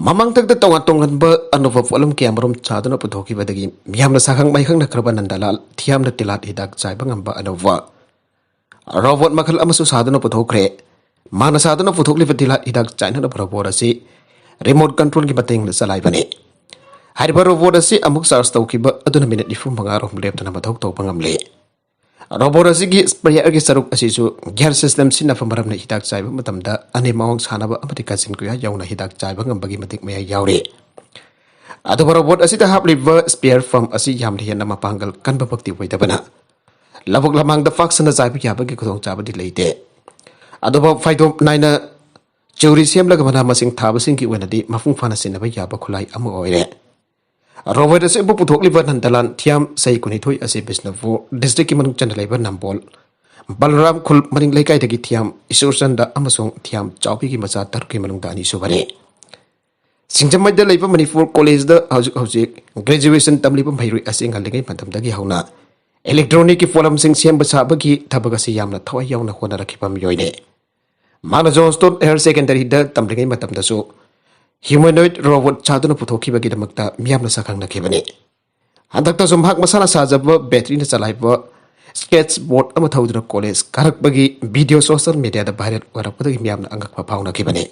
ꯃꯃꯥꯡꯊꯛꯇ ꯇꯣꯉꯥꯟ ꯇꯣꯉꯥꯟꯕ ꯑꯅꯧꯕ ꯄꯣꯠꯂꯝ ꯀꯌꯥ ꯃꯔꯨꯝ ꯆꯥꯗꯨꯅ ꯄꯨꯊꯣꯛꯈꯤꯕꯗꯒꯤ ꯃꯤꯌꯥꯝꯅ ꯁꯛꯈꯪ ꯃꯥꯏꯈꯪꯅꯈ꯭ꯔꯕ ꯅꯟꯗꯂꯥꯜ ꯊꯤꯌꯥꯝꯅ ꯇꯤꯜꯍꯥꯠ ꯍꯤꯗꯥꯛ ꯆꯥꯏꯕ ꯉꯝꯕ ꯑꯅꯧꯕ robot ꯃꯈꯜ ꯑꯃꯁꯨ ꯁꯥꯗꯨꯅ ꯄꯨꯊꯣꯛꯈ꯭ꯔꯦ꯫ ꯃꯥꯅ ꯁꯥꯗꯨꯅ ꯄꯨꯊꯣꯛꯂꯤꯕ ꯇꯤꯜꯍꯥꯠ ꯍꯤꯗꯥꯛ ꯆꯥꯏꯅꯅꯕ robot ꯑꯁꯤ remote control ꯒꯤ ꯃꯇꯦꯡꯅ ꯆꯂꯥꯏꯕꯅꯤ꯫ ꯍꯥꯏꯔꯤꯕ robot ꯑꯁꯤ ꯑꯃꯨꯛ charge ꯇꯧꯈꯤꯕ ꯑꯗꯨꯅ minute ꯅꯤꯐꯨ ꯃꯉꯥ ꯔꯣꯝ ꯂꯦꯞꯇꯅ ꯃꯊꯧ ꯇꯧꯕ ꯉꯝꯂꯦ꯫ Robot ꯑꯁꯤꯒꯤ sprayer ꯒꯤ ꯁꯔꯨꯛ ꯑꯁꯤꯁꯨ gear system ꯁꯤꯖꯤꯟꯅꯕ ꯃꯔꯝꯅ ꯍꯤꯗꯥꯛ ꯆꯥꯏꯕ ꯃꯇꯝꯗ ꯑꯅꯦꯝ ꯑꯋꯥꯡ ꯁꯥꯟꯅꯕ ꯑꯃꯗꯤ ꯀꯥꯆꯤꯟ ꯀꯣꯌꯥ ꯌꯧꯅ ꯍꯤꯗꯥꯛ ꯆꯥꯏꯕ ꯉꯝꯕꯒꯤ ꯃꯇꯤꯛ ꯃꯌꯥꯏ ꯌꯥꯎꯔꯤ꯫ ꯑꯗꯨꯕꯨ robot ꯑꯁꯤꯗ ꯍꯥꯞꯂꯤꯕ sprayer pump ꯑꯁꯤ ꯌꯥꯝꯅ ꯍꯦꯟꯅ ꯃꯄꯥꯡꯒꯜ ꯀꯟꯕꯃꯛꯇꯤ ꯑꯣꯏꯗꯕꯅ ꯂꯧꯕꯨꯛ ꯂꯃꯥꯡꯗ ꯄꯥꯛ ꯁꯟꯅ ꯆꯥꯏꯕ ꯌꯥꯕꯒꯤ ꯈꯨꯗꯣꯡꯆꯥꯕꯗꯤ ꯂꯩꯇꯦ꯫ ꯑꯗꯨꯕꯨ ꯐꯩꯗꯣꯝ ꯅꯥꯏꯅ ꯆꯧꯔꯤ ꯁꯦꯝꯂꯒ ꯃꯅꯥ ꯃꯁꯤꯡ ꯊꯥꯕꯁꯤꯡꯒꯤ ꯑꯣꯏꯅꯗꯤ ꯃꯄꯨꯡ ꯐꯥꯅ ꯁꯤꯖꯤꯟꯅꯕ ꯌꯥꯕ ꯈꯨꯠꯂꯥꯏ ꯑꯃ ꯑꯣꯏꯔꯦ꯫ Robot ꯑꯁꯤꯕꯨ ꯄꯨꯊꯣꯛꯂꯤꯕ ꯅꯟꯗꯂꯥꯜ ꯊꯤꯌꯥꯝ ꯆꯍꯤ ꯀꯨꯟꯅꯤꯊꯣꯏ ꯑꯁꯤ ꯕꯤꯁꯅꯨꯄꯨꯔ district ꯀꯤ ꯃꯅꯨꯡ ꯆꯟꯅ ꯂꯩꯕ ꯅꯝꯕꯣꯜ ꯕꯂꯔꯥꯝ ꯈꯨꯜ ꯃꯅꯤꯡ ꯂꯩꯀꯥꯏꯗꯒꯤ ꯊꯤꯌꯥꯝ ꯏꯁꯣꯔꯆꯟꯗ ꯑꯃꯁꯨꯡ ꯊꯤꯌꯥꯝ ꯆꯥꯎꯕꯤꯒꯤ ꯃꯆꯥ ꯇꯔꯨꯛꯀꯤ ꯃꯅꯨꯡꯗ ꯑꯅꯤꯁꯨꯕꯅꯤ꯫ ꯁꯤꯡꯖꯃꯩꯗ ꯂꯩꯕ ꯃꯅꯤꯄꯨꯔ college ꯇ ꯍꯧꯖꯤꯛ ꯍꯧꯖꯤꯛ graduation ꯇꯝꯂꯤꯕ ꯃꯍꯩꯔꯣꯏ ꯑꯁꯤ ꯉꯜꯂꯤꯉꯩ ꯃꯇꯝꯗꯒꯤ ꯍꯧꯅ electronic ꯀꯤ ꯄꯣꯠꯂꯝꯁꯤꯡ ꯁꯦꯝꯕ ꯁꯥꯕꯒꯤ ꯊꯕꯛ ꯑꯁꯤ ꯌꯥꯝꯅ ꯊꯋꯥꯏ ꯌꯥꯎꯅ ꯍꯣꯠꯅꯔꯛꯈꯤꯕ ꯃꯤꯑꯣꯏꯅꯤ꯫ ꯃꯍꯥꯛꯅ Johnstone Higher Secondary ꯗ ꯇꯝꯂꯤꯉꯩ ꯃꯇꯝꯗꯁꯨ humanoid robot ꯁꯥꯗꯨꯅ ꯄꯨꯊꯣꯛꯈꯤꯕꯒꯤꯗꯃꯛꯇ ꯃꯤꯌꯥꯝꯅ ꯁꯛꯈꯪꯅꯈꯤꯕꯅꯤ꯫ ꯍꯟꯗꯛꯇꯁꯨ ꯃꯍꯥꯛ ꯃꯁꯥꯅ ꯁꯥꯖꯕ battery ꯅ ꯆꯂꯥꯏꯕ sketchboard ꯑꯃ ꯊꯧꯗꯨꯅ college ꯀꯥꯔꯛꯄꯒꯤ video social media ꯗ viral ꯑꯣꯏꯔꯛꯄꯗꯒꯤ ꯃꯤꯌꯥꯝꯅ ꯑꯉꯛꯄ ꯐꯥꯎꯅꯈꯤꯕꯅꯤ꯫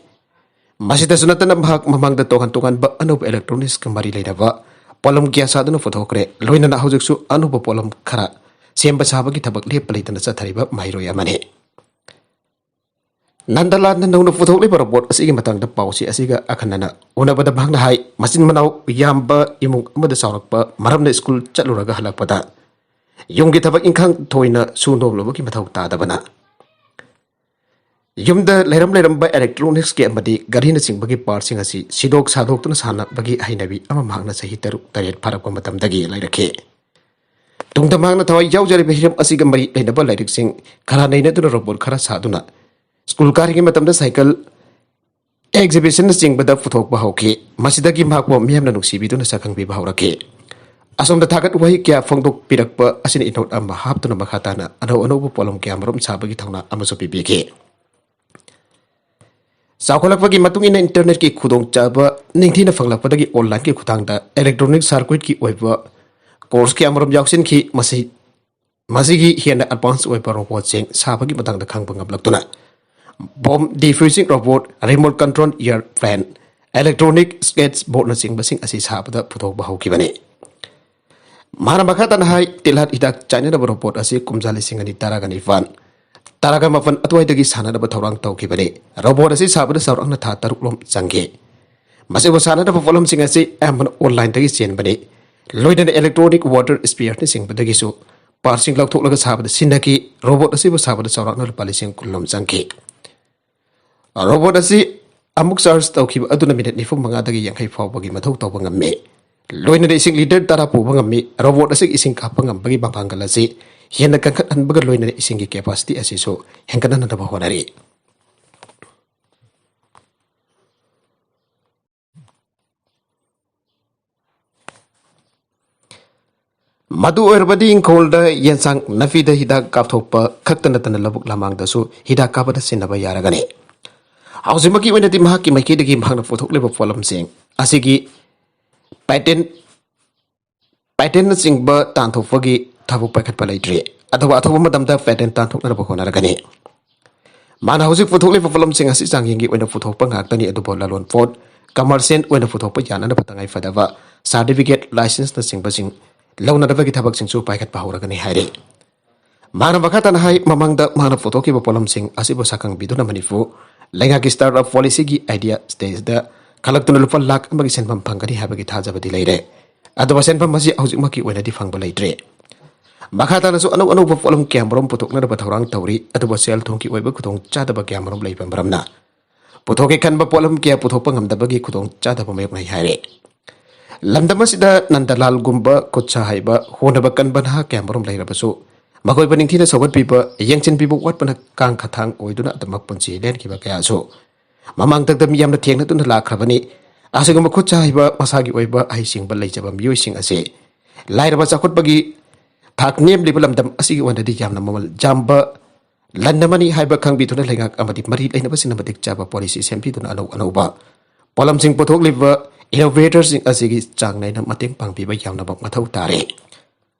ꯃꯁꯤꯗꯁꯨ ꯅꯠꯇꯅ ꯃꯍꯥꯛ ꯃꯃꯥꯡꯗ ꯇꯣꯉꯥꯟ ꯇꯣꯉꯥꯟꯕ ꯑꯅꯧꯕ electronics ꯀ ꯃꯔꯤ ꯂꯩꯅꯕ ꯄꯣꯠꯂꯝ ꯀꯌꯥ ꯁꯥꯗꯨꯅ ꯄꯨꯊꯣꯛꯈ꯭ꯔꯦ, ꯂꯣꯏꯅꯅ ꯍꯧꯖꯤꯛꯁꯨ ꯑꯅꯧꯕ ꯄꯣꯠꯂꯝ ꯈꯔ ꯁꯦꯝꯕ ꯁꯥꯕꯒꯤ ꯊꯕꯛ ꯂꯦꯞꯄ ꯂꯩꯇꯅ ꯆꯠꯊꯔꯤꯕ ꯃꯍꯩꯔꯣꯏ ꯑꯃꯅꯤ꯫ ꯅꯟꯗꯂꯥꯜꯅ ꯅꯧꯅ ꯄꯨꯊꯣꯛꯂꯤꯕ ꯔꯣꯕꯣꯠ ꯑꯁꯤꯒꯤ ꯃꯇꯥꯡꯗ ꯄꯥꯎꯆꯦ ꯑꯁꯤꯒ ꯑꯈꯟꯅꯅ ꯎꯅꯕꯗ ꯃꯍꯥꯛꯅ ꯍꯥꯏ, ꯃꯆꯤꯟ ꯃꯅꯥꯎ ꯌꯥꯝꯕ ꯏꯃꯨꯡ ꯑꯃꯗ ꯆꯥꯎꯔꯛꯄ ꯃꯔꯝꯅ ꯁ꯭ꯀꯨꯜ ꯆꯠꯂꯨꯔꯒ ꯍꯜꯂꯛꯄꯗ ꯌꯨꯝꯒꯤ ꯊꯕꯛ ꯏꯪꯈꯥꯡ ꯊꯣꯏꯅ ꯁꯨ ꯅꯣꯝꯂꯨꯕꯒꯤ ꯃꯊꯧ ꯇꯥꯗꯕꯅ ꯌꯨꯝꯗ ꯂꯩꯔꯝ ꯂꯩꯔꯝꯕ electronicsꯀꯤ ꯑꯃꯗꯤ ꯒꯥꯔꯤꯅꯆꯤꯡꯕꯒꯤ partꯁꯤꯡ ꯑꯁꯤ ꯁꯤꯗꯣꯛ ꯁꯥꯗꯣꯛꯇꯨꯅ ꯁꯥꯟꯅꯕꯒꯤ ꯍꯩꯅꯕꯤ ꯑꯃ ꯃꯍꯥꯛꯅ ꯆꯍꯤ ꯇꯔꯨꯛ ꯇꯔꯦꯠ ꯐꯥꯔꯛꯄ ꯃꯇꯝꯗꯒꯤ ꯂꯩꯔꯛꯈꯤ꯫ ꯇꯨꯡꯗ ꯃꯍꯥꯛꯅ ꯊꯋꯥꯏ ꯌꯥꯎꯖꯔꯤꯕ ꯍꯤꯔꯝ ꯑꯁꯤꯒ ꯃꯔꯤ ꯂꯩꯅꯕ ꯂꯥꯏꯔꯤꯛꯁꯤꯡ ꯈꯔ ꯅꯩꯅꯗꯨꯅ ꯔꯣꯕꯣꯠ ꯈꯔ ꯁꯥꯗꯨꯅ ꯁ꯭ꯀꯨꯜ ꯀꯥꯔꯤꯉꯩ ꯃꯇꯝꯗ ꯁꯥꯏꯀꯜ exhibitionꯅꯆꯤꯡꯕꯗ ꯄꯨꯊꯣꯛꯄ ꯍꯧꯈꯤ꯫ ꯃꯁꯤꯗꯒꯤ ꯃꯍꯥꯛꯄꯨ ꯃꯤꯌꯥꯝꯅ ꯅꯨꯡꯁꯤꯕꯤꯗꯨꯅ ꯁꯛꯈꯪꯕꯤꯕ ꯍꯧꯔꯛꯈꯤ꯫ ꯑꯁꯣꯝꯗ ꯊꯥꯒꯠ ꯋꯥꯍꯩ ꯀꯌꯥ ꯐꯣꯡꯗꯣꯛꯄꯤꯔꯛꯄ ꯑꯁꯤꯅ ꯏꯅꯣꯠ ꯑꯃ ꯍꯥꯞꯇꯨꯅ ꯃꯈꯥ ꯇꯥꯅ ꯑꯅꯧ ꯑꯅꯧꯕ ꯄꯣꯠꯂꯝ ꯀꯌꯥꯃꯔꯨꯝ ꯁꯥꯕꯒꯤ ꯊꯧꯅꯥ ꯑꯃꯁꯨ ꯄꯤꯕꯤꯈꯤ꯫ ꯆꯥꯎꯈꯠꯂꯛꯄꯒꯤ ꯃꯇꯨꯡ ꯏꯟꯅ internetꯀꯤ ꯈꯨꯗꯣꯡꯆꯥꯕ ꯅꯤꯡꯊꯤꯅ ꯐꯪꯂꯛꯄꯗꯒꯤ onlineꯒꯤ ꯈꯨꯠꯊꯥꯡꯗ electronic circuitꯀꯤ ꯑꯣꯏꯕ course ꯀꯌꯥꯃꯔꯨꯝ ꯌꯥꯎꯁꯤꯟꯈꯤ꯫ ꯃꯁꯤ, ꯃꯁꯤꯒꯤ ꯍꯦꯟꯅ advance ꯑꯣꯏꯕ ꯔꯣꯕꯣꯠꯁꯤꯡ ꯁꯥꯕꯒꯤ ꯃꯇꯥꯡꯗ ꯈꯪꯕ ꯉꯝꯂꯛꯇꯨꯅ bomb defusing robot, remote control airplane, electronic skateboardꯅꯆꯤꯡꯕꯁꯤꯡ ꯑꯁꯤ ꯁꯥꯕꯗ ꯄꯨꯊꯣꯛꯄ ꯍꯧꯈꯤꯕꯅꯤ꯫ ꯃꯍꯥꯛꯅ ꯃꯈꯥ ꯇꯥꯅ ꯍꯥꯏ, ꯇꯤꯜꯍꯥꯠ ꯍꯤꯗꯥꯛ ꯆꯥꯏꯅꯅꯕ ꯔꯣꯕꯣꯠ ꯑꯁꯤ ꯀꯨꯝꯖꯥ ꯂꯤꯁꯤꯡ ꯑꯅꯤ ꯇꯔꯥꯒ ꯅꯤꯄꯥꯟ, ꯇꯔꯥꯒ ꯃꯥꯄꯟ ꯑꯗꯨꯋꯥꯏꯗꯒꯤ ꯁꯥꯟꯅꯅꯕ ꯊꯧꯔꯥꯡ ꯇꯧꯈꯤꯕꯅꯤ꯫ ꯔꯣꯕꯣꯠ ꯑꯁꯤ ꯁꯥꯕꯗ ꯆꯥꯎꯔꯥꯛꯅ ꯊꯥ ꯇꯔꯨꯛ ꯂꯣꯝ ꯆꯪꯈꯤ꯫ ꯃꯁꯤꯕꯨ ꯁꯥꯟꯅꯅꯕ ꯄꯣꯠꯂꯝꯁꯤꯡ ꯑꯁꯤ ꯑꯌꯥꯝꯕꯅ onlineꯗꯒꯤ ꯆꯦꯟꯕꯅꯤ꯫ ꯂꯣꯏꯅꯅ electronic water spearꯅꯆꯤꯡꯕꯗꯒꯤꯁꯨ partꯁꯤꯡ ꯂꯧꯊꯣꯛꯂꯒ ꯁꯥꯕꯗ ꯁꯤꯖꯤꯟꯅꯈꯤ꯫ ꯔꯣꯕꯣꯠ ꯑꯁꯤꯕꯨ ꯁꯥꯕꯗ ꯆꯥꯎꯔꯥꯛꯅ ꯂꯨꯄꯥ ꯂꯤꯁꯤꯡ ꯀꯨꯟ ꯂꯣꯝ ꯆꯪꯈꯤ꯫ ꯔꯣꯕꯣꯠ ꯑꯁꯤ ꯑꯃꯨꯛ charge ꯇꯧꯈꯤꯕ ꯑꯗꯨꯅ ꯃꯤꯅꯤꯠ ꯅꯤꯐꯨ ꯃꯉꯥꯗꯒꯤ ꯌꯥꯡꯈꯩ ꯐꯥꯎꯕꯒꯤ ꯃꯊꯧ ꯇꯧꯕ ꯉꯝꯃꯤ꯫ ꯂꯣꯏꯅꯅ ꯏꯁꯤꯡ litre ꯇꯔꯥ ꯄꯨꯕ ꯉꯝꯃꯤ꯫ ꯔꯣꯕꯣꯠ ꯑꯁꯤꯒꯤ ꯏꯁꯤꯡ ꯀꯥꯞꯄ ꯉꯝꯕꯒꯤ ꯃꯄꯥꯡꯒꯜ ꯑꯁꯤ ꯍꯦꯟꯅ ꯀꯟꯈꯠꯍꯟꯕꯒ ꯂꯣꯏꯅꯅ ꯏꯁꯤꯡꯒꯤ capacity ꯑꯁꯤꯁꯨ ꯍꯦꯟꯒꯠꯍꯟꯅꯕ ꯍꯣꯠꯅꯔꯤ꯫ ꯃꯗꯨ ꯑꯣꯏꯔꯕꯗꯤ ꯏꯪꯈꯣꯜꯗ ꯌꯦꯟꯁꯥꯡ ꯅꯥꯄꯤꯗ ꯍꯤꯗꯥꯛ ꯀꯥꯞꯊꯣꯛꯄ ꯈꯛꯇ ꯅꯠꯇꯅ ꯂꯧꯕꯨꯛ ꯂꯝꯍꯥꯡꯗꯁꯨ ꯍꯤꯗꯥꯛ ꯀꯥꯞꯄꯗ ꯁꯤꯖꯤꯟꯅꯕ ꯌꯥꯔꯒꯅꯤ꯫ ꯍꯧꯖꯤꯛꯃꯛꯀꯤ ꯑꯣꯏꯅꯗꯤ ꯃꯍꯥꯛꯀꯤ ꯃꯥꯏꯀꯩꯗꯒꯤ ꯃꯍꯥꯛꯅ ꯄꯨꯊꯣꯛꯂꯤꯕ ꯄꯣꯠꯂꯝꯁꯤꯡ ꯑꯁꯤꯒꯤ patent, patentꯅꯆꯤꯡꯕ ꯇꯥꯟꯊꯣꯛꯄꯒꯤ ꯊꯕꯛ ꯄꯥꯏꯈꯠꯄ ꯂꯩꯇ꯭ꯔꯤ꯫ ꯑꯗꯨꯕꯨ ꯑꯊꯨꯕ ꯃꯇꯝꯗ patent ꯇꯥꯟꯊꯣꯛꯅꯅꯕ ꯍꯣꯠꯅꯔꯒꯅꯤ꯫ ꯃꯥꯅ ꯍꯧꯖꯤꯛ ꯄꯨꯊꯣꯛꯂꯤꯕ ꯄꯣꯠꯂꯝꯁꯤꯡ ꯑꯁꯤ ꯆꯥꯡꯌꯦꯡꯒꯤ ꯑꯣꯏꯅ ꯄꯨꯊꯣꯛꯄ ꯉꯥꯛꯇꯅꯤ, ꯑꯗꯨꯕꯨ ꯂꯂꯣꯟ ꯄꯣꯠ commercial ꯑꯣꯏꯅ ꯄꯨꯊꯣꯛꯄ ꯌꯥꯅꯅꯕ ꯇꯉꯥꯏ ꯐꯗꯕ certificate, licenseꯅꯆꯤꯡꯕꯁꯤꯡ ꯂꯧꯅꯅꯕꯒꯤ ꯊꯕꯛꯁꯤꯡꯁꯨ ꯄꯥꯏꯈꯠꯄ ꯍꯧꯔꯒꯅꯤ ꯍꯥꯏꯔꯤ꯫ ꯃꯍꯥꯛꯅ ꯃꯈꯥ ꯇꯥꯅ ꯍꯥꯏ, ꯃꯃꯥꯡꯗ ꯃꯍꯥꯛꯅ ꯄꯨꯊꯣꯛꯈꯤꯕ ꯄꯣꯠꯂꯝꯁꯤꯡ ꯑꯁꯤꯕꯨ ꯁꯛꯈꯪꯕꯤꯗꯨꯅ ꯃꯅꯤꯄꯨꯔ ꯂꯩꯉꯥꯛꯀꯤ startup policyꯒꯤ idea stageꯗ ꯈꯜꯂꯛꯇꯨꯅ ꯂꯨꯄꯥ ꯂꯥꯈ ꯑꯃꯒꯤ ꯁꯦꯟꯐꯝ ꯐꯪꯒꯅꯤ ꯍꯥꯏꯕꯒꯤ ꯊꯥꯖꯕꯗꯤ ꯂꯩꯔꯦ꯫ ꯑꯗꯨꯕꯨ ꯁꯦꯟꯐꯝ ꯑꯁꯤ ꯍꯧꯖꯤꯛꯃꯛꯀꯤ ꯑꯣꯏꯅꯗꯤ ꯐꯪꯕ ꯂꯩꯇ꯭ꯔꯦ꯫ ꯃꯈꯥ ꯇꯥꯅꯁꯨ ꯑꯅꯧ ꯑꯅꯧꯕ ꯄꯣꯠꯂꯝ ꯀꯌꯥꯃꯔꯨꯝ ꯄꯨꯊꯣꯛꯅꯅꯕ ꯊꯧꯔꯥꯡ ꯇꯧꯔꯤ, ꯑꯗꯨꯕꯨ ꯁꯦꯜ ꯊꯨꯝꯒꯤ ꯑꯣꯏꯕ ꯈꯨꯗꯣꯡꯆꯥꯗꯕ ꯀꯌꯥꯃꯔꯨꯝ ꯂꯩꯕ ꯃꯔꯝꯅ ꯄꯨꯊꯣꯛꯀꯦ ꯈꯟꯕ ꯄꯣꯠꯂꯝ ꯀꯌꯥ ꯄꯨꯊꯣꯛꯄ ꯉꯝꯗꯕꯒꯤ ꯈꯨꯗꯣꯡꯆꯥꯗꯕ ꯃꯥꯌꯣꯛꯅꯩ ꯍꯥꯏꯔꯦ꯫ ꯂꯝꯗꯝ ꯑꯁꯤꯗ ꯅꯟꯗꯂꯥꯜꯒꯨꯝꯕ ꯈꯨꯠꯁꯥ ꯍꯩꯕ, ꯍꯣꯠꯅꯕ ꯀꯟꯕ ꯅꯍꯥ ꯀꯌꯥꯃꯔꯨꯝ ꯂꯩꯔꯕꯁꯨ, ꯃꯈꯣꯏꯕꯨ ꯅꯤꯡꯊꯤꯅ ꯁꯧꯒꯠꯄꯤꯕ, ꯌꯦꯡꯁꯤꯟꯕꯤꯕ ꯋꯥꯠꯄꯅ ꯀꯥꯡ ꯈꯊꯥꯡ ꯑꯣꯏꯗꯨꯅ ꯑꯗꯨꯃꯛ ꯄꯨꯟꯁꯤ ꯂꯦꯟꯈꯤꯕ ꯀꯌꯥꯁꯨ ꯃꯃꯥꯡꯗ ꯃꯤꯌꯥꯝꯅ ꯊꯦꯡꯅꯗꯨꯅ ꯂꯥꯛꯈ꯭ꯔꯕꯅꯤ꯫ ꯑꯁꯤꯒꯨꯝꯕ ꯈꯨꯠꯁꯥ ꯍꯩꯕ, ꯃꯁꯥꯒꯤ ꯑꯣꯏꯕ ꯍꯩꯁꯤꯡꯕ ꯂꯩꯖꯕ ꯃꯤꯑꯣꯏꯁꯤꯡ ꯑꯁꯤ ꯂꯥꯏꯔꯕ ꯆꯥꯎꯈꯠꯄꯒꯤ ꯊꯥꯛ ꯅꯦꯝꯂꯤꯕ ꯂꯝꯗꯝ ꯑꯁꯤꯒꯤ ꯑꯣꯏꯅꯗꯤ ꯌꯥꯝꯅ ꯃꯃꯜ ꯌꯥꯝꯕ ꯂꯟ ꯑꯃꯅꯤ ꯍꯥꯏꯕ ꯈꯪꯕꯤꯗꯨꯅ ꯂꯩꯉꯥꯛ ꯑꯃꯗꯤ ꯃꯔꯤ ꯂꯩꯅꯕꯁꯤꯡꯅ ꯃꯇꯤꯛ ꯆꯥꯕ policy ꯁꯦꯝꯕꯤꯗꯨꯅ ꯑꯅꯧ ꯑꯅꯧꯕ ꯄꯣꯠꯂꯝꯁꯤꯡ ꯄꯨꯊꯣꯛꯂꯤꯕ innovatorꯁꯤꯡ ꯑꯁꯤꯒꯤ ꯆꯥꯡ ꯅꯥꯏꯅ ꯃꯇꯦꯡ ꯄꯥꯡꯕꯤꯕ ꯌꯥꯝꯅꯃꯛ ꯃꯊꯧ ꯇꯥꯔꯦ꯫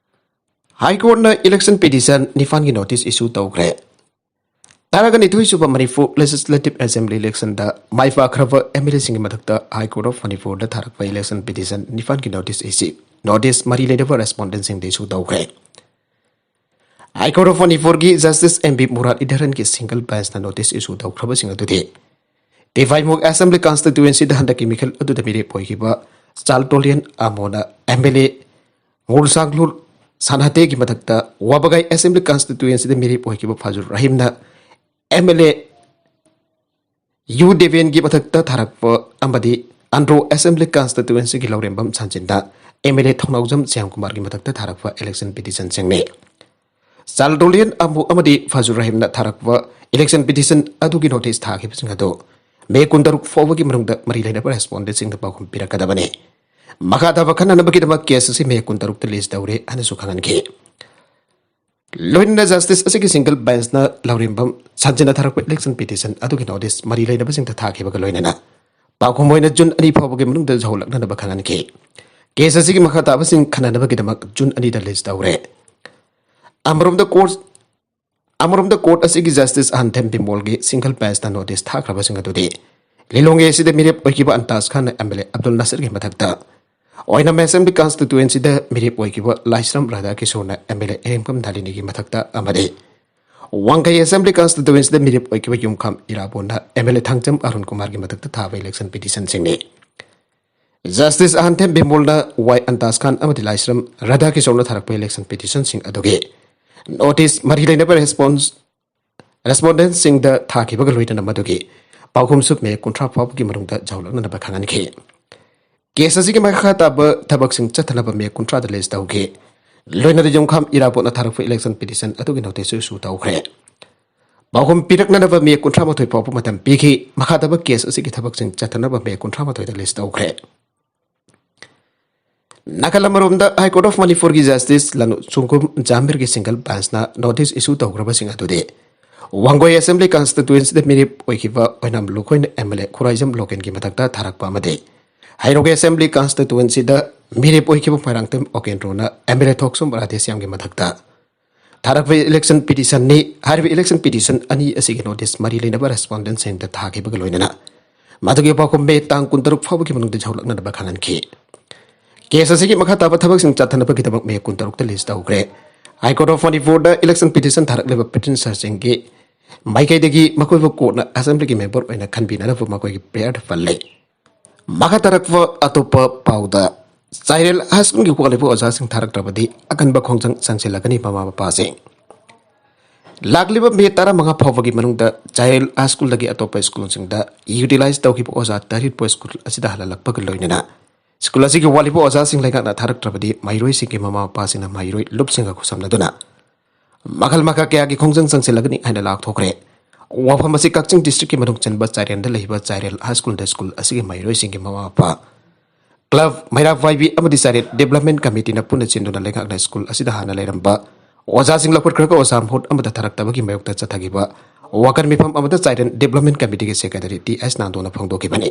High Courtꯅ election petition ꯅꯤꯄꯥꯟꯒꯤ notice issue ꯇꯧꯈ꯭ꯔꯦ꯫ ꯇꯔꯥꯒ ꯅꯤꯊꯣꯏ ꯁꯨꯕ ꯃꯅꯤꯄꯨꯔ Legislative Assembly electionꯗ ꯃꯥꯏ ꯄꯥꯛꯈ꯭ꯔꯕ MLAꯁꯤꯡꯒꯤ ꯃꯊꯛꯇ High Court of ꯃꯅꯤꯄꯨꯔꯗ ꯊꯥꯔꯛꯄ election petition ꯅꯤꯄꯥꯟꯒꯤ notice issue, notice ꯃꯔꯤ ꯂꯩꯅꯕ respondentꯁꯤꯡꯗ issue ꯇꯧꯈ꯭ꯔꯦ꯫ High Court of ꯃꯅꯤꯄꯨꯔꯒꯤ Justice M B ꯃꯨꯔꯥꯂꯤꯙꯔꯟꯒꯤ single benchꯅ notice issue ꯇꯧꯈ꯭ꯔꯕꯁꯤꯡ ꯑꯗꯨꯗꯤ ꯇꯦꯡꯅꯧꯄꯜ Assembly Constituencyꯗ ꯍꯟꯗꯛꯀꯤ ꯃꯤꯈꯜ ꯑꯗꯨꯗ ꯃꯤꯔꯦꯞ ꯑꯣꯏꯈꯤꯕ ꯆꯥꯜꯇꯣꯂꯤꯌꯟ ꯑꯃꯣꯅ MLA ꯉꯨꯔꯁꯥꯡꯂꯨꯔ ꯁꯥꯟꯍꯥꯇꯦꯒꯤ ꯃꯊꯛꯇ ꯋꯥꯕꯒꯥꯏ Assembly Constituencyꯗ ꯃꯤꯔꯦꯞ ꯑꯣꯏꯈꯤꯕ ꯐꯥꯖꯨꯔ ꯔꯍꯤꯝꯅ MLA ꯌꯨ ꯗꯦꯕꯦꯟꯒꯤ ꯃꯊꯛꯇ ꯊꯥꯔꯛꯄ ꯑꯃꯗꯤ ꯑꯟꯗ꯭ꯔꯣ Assembly Constituencyꯒꯤ ꯂꯧꯔꯦꯝꯕꯝ ꯁꯟꯖꯤꯟꯗ MLA ꯊꯧꯅꯥꯎꯖꯝ ꯁ꯭ꯌꯥꯝꯀꯨꯃꯥꯔꯒꯤ ꯃꯊꯛꯇ ꯊꯥꯔꯛꯄ election petitionꯁꯤꯡꯅꯤ꯫ ꯆꯥꯜꯗꯣꯂꯤꯌꯟ ꯑꯃꯨ ꯑꯃꯗꯤ ꯐꯥꯖꯨꯔ ꯔꯍꯤꯝꯅ ꯊꯥꯔꯛꯄ election petition ꯑꯗꯨꯒꯤ notice ꯊꯥꯈꯤꯕꯁꯤꯡ ꯑꯗꯨ ꯃꯦ ꯀꯨꯟꯇꯔꯨꯛ ꯐꯥꯎꯕꯒꯤ ꯃꯅꯨꯡꯗ ꯃꯔꯤ ꯂꯩꯅꯕ respondentꯁꯤꯡꯗ ꯄꯥꯎꯈꯨꯝ ꯄꯤꯔꯛꯀꯗꯕꯅꯤ꯫ ꯃꯈꯥ ꯇꯥꯕ ꯈꯟꯅꯅꯕꯒꯤꯗꯃꯛ case ꯑꯁꯤ ꯃꯦ ꯀꯨꯟꯇꯔꯨꯛꯇ list ꯇꯧꯔꯦ ꯍꯥꯏꯅꯁꯨ ꯈꯪꯍꯟꯈꯤ꯫ ꯂꯣꯏꯅꯅ justice ꯑꯁꯤꯒꯤ single benchꯅ ꯂꯧꯔꯦꯝꯕꯝ ꯁꯟꯖꯤꯟꯅ ꯊꯥꯔꯛꯄ election petition ꯑꯗꯨꯒꯤ notice ꯃꯔꯤ ꯂꯩꯅꯕꯁꯤꯡꯗ ꯊꯥꯈꯤꯕꯒ ꯂꯣꯏꯅꯅ ꯄꯥꯎꯈꯨꯝ ꯑꯣꯏꯅ ꯖꯨꯟ ꯑꯅꯤ ꯐꯥꯎꯕꯒꯤ ꯃꯅꯨꯡꯗ ꯌꯧꯍꯜꯂꯛꯅꯅꯕ ꯈꯪꯍꯟꯈꯤ꯫ Case ꯑꯁꯤꯒꯤ ꯃꯈꯥ ꯇꯥꯕꯁꯤꯡ ꯈꯟꯅꯅꯕꯒꯤꯗꯃꯛ ꯖꯨꯟ ꯑꯅꯤꯗ list ꯇꯧꯔꯦ꯫ ꯑꯃꯔꯣꯝꯗ court ꯑꯃꯔꯣꯝꯗ court ꯑꯁꯤꯒꯤ justice ꯑꯍꯟꯊꯦꯝ ꯕꯤꯃꯣꯜꯒꯤ single benchꯅ notice ꯊꯥꯈ꯭ꯔꯕꯁꯤꯡ ꯑꯗꯨꯗꯤ ꯂꯤꯂꯣꯡ A ꯑꯁꯤꯗ ꯃꯤꯔꯦꯞ ꯑꯣꯏꯈꯤꯕ ꯑꯟꯇꯥꯖ ꯈꯥꯟꯅ MLA ꯑꯕꯗꯨꯜ ꯅꯥꯁꯤꯔꯒꯤ ꯃꯊꯛꯇ ꯑꯣꯏꯅꯥꯝ ꯑꯦꯁꯦꯝꯕ꯭ꯂꯤ ꯀꯟꯁꯇꯤꯇ꯭ꯋꯦꯟꯁꯤꯗ ꯃꯤꯔꯦꯞ ꯑꯣꯏꯈꯤꯕ ꯂꯥꯏꯁ꯭ꯔꯝ ꯔꯥꯙꯥꯀꯤꯁꯣꯔꯅ ꯑꯦꯝ ꯑꯦꯜ ꯑꯦ ꯏꯔꯦꯡꯕꯝ ꯅꯥꯂꯤꯅꯤꯒꯤ ꯃꯊꯛꯇ ꯑꯃꯗꯤ ꯋꯥꯡꯈꯩ ꯑꯦꯁꯦꯝꯕ꯭ꯂꯤ ꯀꯟꯁꯇꯤꯇ꯭ꯋꯦꯟꯁꯤꯗ ꯃꯤꯔꯦꯞ ꯑꯣꯏꯈꯤꯕ ꯌꯨꯝꯈꯥꯝ ꯏꯔꯥꯕꯣꯟꯅ M L A Thangjam Arun ꯀꯨꯃꯥꯔꯒꯤ ꯃꯊꯛꯇ ꯊꯥꯕ ꯏꯂꯦꯛꯁꯟ ꯄꯤꯇꯤꯁꯟꯁꯤꯡꯅꯤ꯫ ꯖꯁꯇꯤꯁ ꯑꯍꯟꯊꯦꯝ ꯕꯤꯃꯣꯜꯅ ꯋꯥꯏ ꯑꯟꯇꯥꯁ ꯈꯥꯟ ꯑꯃꯗꯤ ꯂꯥꯏꯁ꯭ꯔꯝ ꯔꯥꯙꯥꯀꯤꯁꯣꯔꯅ ꯊꯥꯔꯛꯄ ꯏꯂꯦꯛꯁꯟ ꯄꯤꯇꯤꯁꯟꯁꯤꯡ ꯑꯗꯨꯒꯤ ꯅꯣꯇꯤꯁ ꯃꯔꯤ ꯂꯩꯅꯕ ꯔꯦꯁꯄꯣꯟꯁ ꯔꯦꯁꯄꯣꯟꯗꯦꯟꯁꯤꯡꯗ ꯊꯥꯈꯤꯕꯒ ꯂꯣꯏꯅꯅ ꯃꯗꯨꯒꯤ ꯄꯥꯎꯈꯨꯝꯁꯨ ꯃꯦ ꯀꯨꯟꯊ꯭ꯔꯥ ꯐꯥꯎꯕꯒꯤ ꯃꯅꯨꯡꯗ ꯌꯧꯍꯜꯂꯛꯅꯅꯕ ꯈꯪꯍꯟꯈꯤ꯫ ꯀꯦꯁ ꯑꯁꯤꯒꯤ ꯃꯈꯥ ꯇꯥꯕ ꯊꯕꯛꯁꯤꯡ ꯆꯠꯊꯅꯕ ꯃꯦ ꯀꯨꯟꯊ꯭ꯔꯥꯗ ꯂꯤꯁ ꯇꯧꯈꯤ꯫ ꯂꯣꯏꯅꯅ ꯌꯨꯝꯈꯥꯝ ꯏꯔꯥꯕꯣꯠꯅ ꯊꯥꯔꯛꯄ ꯏꯂꯦꯛꯁꯟ ꯄꯤꯇꯤꯁꯟ ꯑꯗꯨꯒꯤ ꯅꯣꯇꯤꯁꯁꯨ ꯏꯁꯨ ꯇꯧꯈ꯭ꯔꯦ꯫ ꯄꯥꯎꯈꯨꯝ ꯄꯤꯔꯛꯅꯅꯕ ꯃꯦ ꯀꯨꯟꯊ꯭ꯔꯥ ꯃꯥꯊꯣꯏ ꯐꯥꯎꯕ ꯃꯇꯝ ꯄꯤꯈꯤ꯫ ꯃꯈꯥ ꯇꯥꯕ ꯀꯦꯁ ꯑꯁꯤꯒꯤ ꯊꯕꯛꯁꯤꯡ ꯆꯠꯊꯅꯕ ꯃꯦ ꯀꯨꯟꯊ꯭ꯔꯥ ꯃꯥꯊꯣꯏꯗ ꯂꯤꯁ ꯇꯧꯈ꯭ꯔꯦ꯫ ꯅꯥꯀꯜ ꯑꯃꯔꯣꯝꯗ ꯍꯥꯏ ꯀꯣꯔꯠ ꯑꯣꯐ ꯃꯅꯤꯄꯨꯔꯒꯤ ꯖꯁꯇꯤꯁ ꯂꯅꯨ ꯁꯨꯡꯒꯨꯝ ꯖꯥꯃꯤꯔꯒꯤ ꯁꯤꯡꯒꯜ ꯕꯦꯟꯁꯅ ꯅꯣꯇꯤꯁ ꯏꯁꯨ ꯇꯧꯈ꯭ꯔꯕꯁꯤꯡ ꯑꯗꯨꯗꯤ ꯋꯥꯡꯒꯣꯏ ꯑꯦꯁꯦꯝꯕ꯭ꯂꯤ ꯀꯟꯁꯇꯤꯇ꯭ꯋꯦꯟꯁꯤꯗ ꯃꯤꯔꯦꯞ ꯑꯣꯏꯈꯤꯕ ꯑꯣꯏꯅꯥꯝ ꯂꯨꯈꯣꯏꯅ ꯑꯦꯝ ꯑꯦꯜ ꯑꯦ ꯈꯨꯔꯥꯏꯖꯝ ꯂꯣꯀꯦꯟꯒꯤ ꯃꯊꯛꯇ ꯊꯥꯔꯛꯄ ꯑꯃꯗꯤ ꯍꯩꯔꯣꯛ ꯑꯦꯁꯦꯝꯕ꯭ꯂꯤ ꯀꯟꯁꯇꯤꯇ꯭ꯋꯦꯟꯁꯤꯗ ꯃꯤꯔꯦꯞ ꯑꯣꯏꯈꯤꯕ ꯃꯣꯏꯔꯥꯡꯊꯦꯝ ꯑꯣꯀꯦꯟꯗ꯭ꯔꯣꯅ ꯑꯦꯝ ꯑꯦꯜ ꯑꯦ ꯊꯣꯛꯁꯨꯝ ꯔꯥꯙꯦꯁ꯭ꯌꯥꯝꯒꯤ ꯃꯊꯛꯇ ꯊꯥꯔꯛꯄ ꯏꯂꯦꯛꯁꯟ ꯄꯤꯇꯤꯁꯟꯅꯤ꯫ ꯍꯥꯏꯔꯤꯕ ꯏꯂꯦꯛꯁꯟ ꯄꯤꯇꯤꯁꯟ ꯑꯅꯤ ꯑꯁꯤꯒꯤ ꯅꯣꯇꯤꯁ ꯃꯔꯤ ꯂꯩꯅꯕ ꯔꯦꯁꯄꯣꯟꯗꯦꯟꯁꯤꯡꯗ ꯊꯥꯈꯤꯕꯒ ꯂꯣꯏꯅꯅ ꯃꯗꯨꯒꯤ ꯄꯥꯎꯈꯨꯝ ꯃꯦ ꯇꯥꯡ ꯀꯨꯟꯇꯔꯨꯛ ꯐꯥꯎꯕꯒꯤ ꯃꯅꯨꯡꯗ ꯌꯧꯍꯜꯂꯛꯅꯅꯕ ꯈꯪꯍꯟꯈꯤ꯫ ꯀꯦꯁ ꯑꯁꯤꯒꯤ ꯃꯈꯥ ꯇꯥꯕ ꯊꯕꯛꯁꯤꯡ ꯆꯠꯊꯅꯕꯒꯤꯗꯃꯛ ꯃꯦ ꯀꯨꯟꯇꯔꯨꯛꯇ ꯂꯤꯁ ꯇꯧꯈ꯭ꯔꯦ꯫ ꯍꯥꯏ ꯀꯣꯔꯠ ꯑꯣꯐ ꯃꯅꯤꯄꯨꯔꯗ ꯏꯂꯦꯛꯁꯟ ꯄꯤꯇꯤꯁꯟ ꯊꯥꯔꯛꯂꯤꯕ ꯄꯤꯇꯤꯁꯅꯔꯁꯤꯡꯒꯤ ꯃꯥꯏꯀꯩꯗꯒꯤ ꯃꯈꯣꯏꯕꯨ ꯀꯣꯔꯠꯅ ꯑꯦꯁꯦꯝꯕ꯭ꯂꯤꯒꯤ ꯃꯦꯝꯕꯔ ꯑꯣꯏꯅ ꯈꯟꯕꯤꯅꯅꯕ ꯃꯈꯣꯏꯒꯤ ꯄ꯭ꯔꯦꯌꯔꯗ ꯄꯜꯂꯦ꯫ ꯃꯈꯥ ꯇꯥꯔꯛꯄ ꯑꯇꯣꯞꯄ ꯄꯥꯎꯗ, ꯆꯥꯏꯔꯦꯜ ꯍꯥꯏ ꯁ꯭ꯀꯨꯜꯒꯤ ꯋꯥꯠꯂꯤꯕ ꯑꯣꯖꯥꯁꯤꯡ ꯊꯥꯔꯛꯇ꯭ꯔꯕꯗꯤ ꯑꯀꯟꯕ ꯈꯣꯡꯖꯪ ꯆꯪꯁꯤꯜꯂꯒꯅꯤ꯫ ꯃꯃꯥ ꯃꯄꯥꯁꯤꯡ, ꯂꯥꯛꯂꯤꯕ ꯃꯦ ꯇꯔꯥꯃꯉꯥ ꯐꯥꯎꯕꯒꯤ ꯃꯅꯨꯡꯗ ꯆꯥꯏꯔꯦꯜ ꯍꯥꯏ ꯁ꯭ꯀꯨꯜꯗꯒꯤ ꯑꯇꯣꯞꯄ ꯁ꯭ꯀꯨꯜꯁꯤꯡꯗ ꯌꯨꯇꯤꯂꯥꯏꯖ ꯇꯧꯈꯤꯕ ꯑꯣꯖꯥ ꯇꯔꯦꯠꯄꯨ ꯁ꯭ꯀꯨꯜ ꯑꯁꯤꯗ ꯍꯜꯍꯜꯂꯛꯄꯒ ꯂꯣꯏꯅꯅ ꯁ꯭ꯀꯨꯜ ꯑꯁꯤꯒꯤ ꯋꯥꯠꯂꯤꯕ ꯑꯣꯖꯥꯁꯤꯡ ꯂꯩꯉꯥꯛꯅ ꯊꯥꯔꯛꯇ꯭ꯔꯕꯗꯤ ꯃꯍꯩꯔꯣꯏꯁꯤꯡꯒꯤ ꯃꯃꯥ ꯃꯄꯥꯁꯤꯡꯅ ꯃꯍꯩꯔꯣꯏ ꯂꯨꯞꯁꯤꯡꯒ ꯈꯨꯠꯁꯝꯅꯗꯨꯅ ꯃꯈꯜ ꯃꯈꯥ ꯀꯌꯥꯒꯤ ꯈꯣꯡꯖꯪ ꯆꯪꯁꯤꯜꯂꯒꯅꯤ ꯍꯥꯏꯅ ꯂꯥꯎꯊꯣꯛꯈ꯭ꯔꯦ꯫ ꯋꯥꯐꯝ ꯑꯁꯤ ꯀꯛꯆꯤꯡ ꯗꯤꯁꯇ꯭ꯔꯤꯛꯀꯤ ꯃꯅꯨꯡ ꯆꯟꯕ ꯆꯥꯏꯔꯦꯜꯗ ꯂꯩꯕ ꯆꯥꯏꯔꯦꯜ ꯍꯥꯏ ꯁ꯭ꯀꯨꯜꯗ ꯁ꯭ꯀꯨꯜ ꯑꯁꯤꯒꯤ ꯃꯍꯩꯔꯣꯏꯁꯤꯡꯒꯤ ꯃꯃꯥ ꯃꯄꯥ, ꯀ꯭ꯂꯕ, ꯃꯩꯔꯥ ꯄꯥꯏꯕꯤ ꯑꯃꯗꯤ ꯆꯥꯏꯔꯦꯜ ꯗꯤꯕ꯭ꯂꯞꯃꯦꯟ ꯀꯃꯤꯇꯤꯅ ꯄꯨꯟꯅ ꯆꯦꯟꯗꯨꯅ ꯂꯩꯉꯥꯛꯅ ꯁ꯭ꯀꯨꯜ ꯑꯁꯤꯗ ꯍꯥꯟꯅ ꯂꯩꯔꯝꯕ ꯑꯣꯖꯥꯁꯤꯡ ꯂꯧꯈꯠꯈ꯭ꯔꯒ ꯑꯣꯖꯥ ꯃꯍꯨꯠ ꯑꯃꯗ ꯊꯥꯔꯛꯇꯕꯒꯤ ꯃꯥꯌꯣꯛꯇ ꯆꯠꯊꯈꯤꯕ ꯋꯥꯀꯠ ꯃꯤꯐꯝ ꯑꯃꯗ ꯆꯥꯏꯔꯦꯜ ꯗꯤꯕ꯭ꯂꯞꯃꯦꯟ ꯀꯃꯤꯇꯤꯒꯤ ꯁꯦꯀ꯭ꯔꯦꯇꯔꯤ ꯇꯤ ꯑꯦꯁ ꯅꯥꯟꯗꯣꯅ ꯐꯣꯡꯗꯣꯛꯈꯤꯕꯅꯤ꯫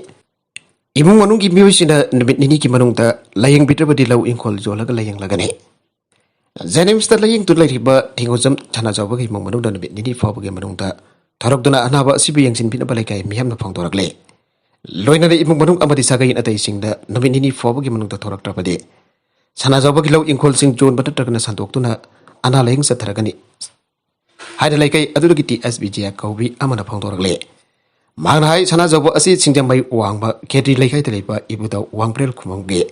ꯏꯃꯨꯡ ꯃꯅꯨꯡꯒꯤ ꯃꯤꯑꯣꯏꯁꯤꯡꯅ ꯅꯨꯃꯤꯠ ꯅꯤꯅꯤꯒꯤ ꯃꯅꯨꯡꯗ ꯂꯥꯏꯌꯦꯡꯕꯤꯗ꯭ꯔꯕꯗꯤ ꯂꯧ ꯏꯪꯈꯣꯜ ꯌꯣꯜꯂꯒ ꯂꯥꯏꯌꯦꯡꯂꯒꯅꯤ꯫ ꯖꯦꯅꯤꯝꯁꯇ ꯂꯥꯏꯌꯦꯡꯗꯨꯅ ꯂꯩꯔꯤꯕ ꯊꯦꯡꯒꯣꯖꯝ ꯁꯅꯥꯖꯥꯎꯕꯒꯤ ꯏꯃꯨꯡ ꯃꯅꯨꯡꯗ ꯅꯨꯃꯤꯠ ꯅꯤꯅꯤ ꯐꯥꯎꯕꯒꯤ ꯃꯅꯨꯡꯗ ꯊꯣꯔꯛꯇꯨꯅ ꯑꯅꯥꯕ ꯑꯁꯤꯕꯨ ꯌꯦꯡꯁꯤꯟꯕꯤꯅꯕ ꯂꯩꯀꯥꯏ ꯃꯤꯌꯥꯝꯅ ꯐꯣꯡꯗꯣꯔꯛꯂꯦ꯫ ꯂꯣꯏꯅꯅ ꯏꯃꯨꯡ ꯃꯅꯨꯡ ꯑꯃꯗꯤ ꯁꯥꯒꯩ ꯑꯇꯩꯁꯤꯡꯗ ꯅꯨꯃꯤꯠ ꯅꯤꯅꯤ ꯐꯥꯎꯕꯒꯤ ꯃꯅꯨꯡꯗ ꯊꯣꯔꯛꯇ꯭ꯔꯕꯗꯤ ꯁꯅꯥꯖꯥꯎꯕꯒꯤ ꯂꯧ ꯏꯪꯈꯣꯜꯁꯤꯡ ꯌꯣꯟꯕ ꯅꯠꯇ꯭ꯔꯒꯅ ꯁꯟꯗꯣꯛꯇꯨꯅ ꯑꯅꯥ ꯂꯥꯏꯌꯦꯡ ꯆꯠꯊꯔꯒꯅꯤ ꯍꯥꯏꯅ ꯂꯩꯀꯥꯏ ꯑꯗꯨꯗꯒꯤ ꯇꯤ ꯑꯦꯁ ꯕꯤ ꯖꯦ ꯀꯧꯕꯤ ꯑꯃꯅ ꯐꯣꯡꯗꯣꯔꯛꯂꯦ꯫ ꯃꯍꯥꯛꯅ ꯍꯥꯏ, ꯁꯅꯥꯖꯥꯎꯕ ꯑꯁꯤ ꯁꯤꯡꯖꯃꯩ ꯋꯥꯡꯃ ꯈꯦꯇ꯭ꯔꯤ ꯂꯩꯀꯥꯏꯗ ꯂꯩꯕ ꯏꯕꯨꯙꯧ ꯋꯥꯡꯕ꯭ꯔꯦꯜ ꯈꯨꯃꯪꯒꯤ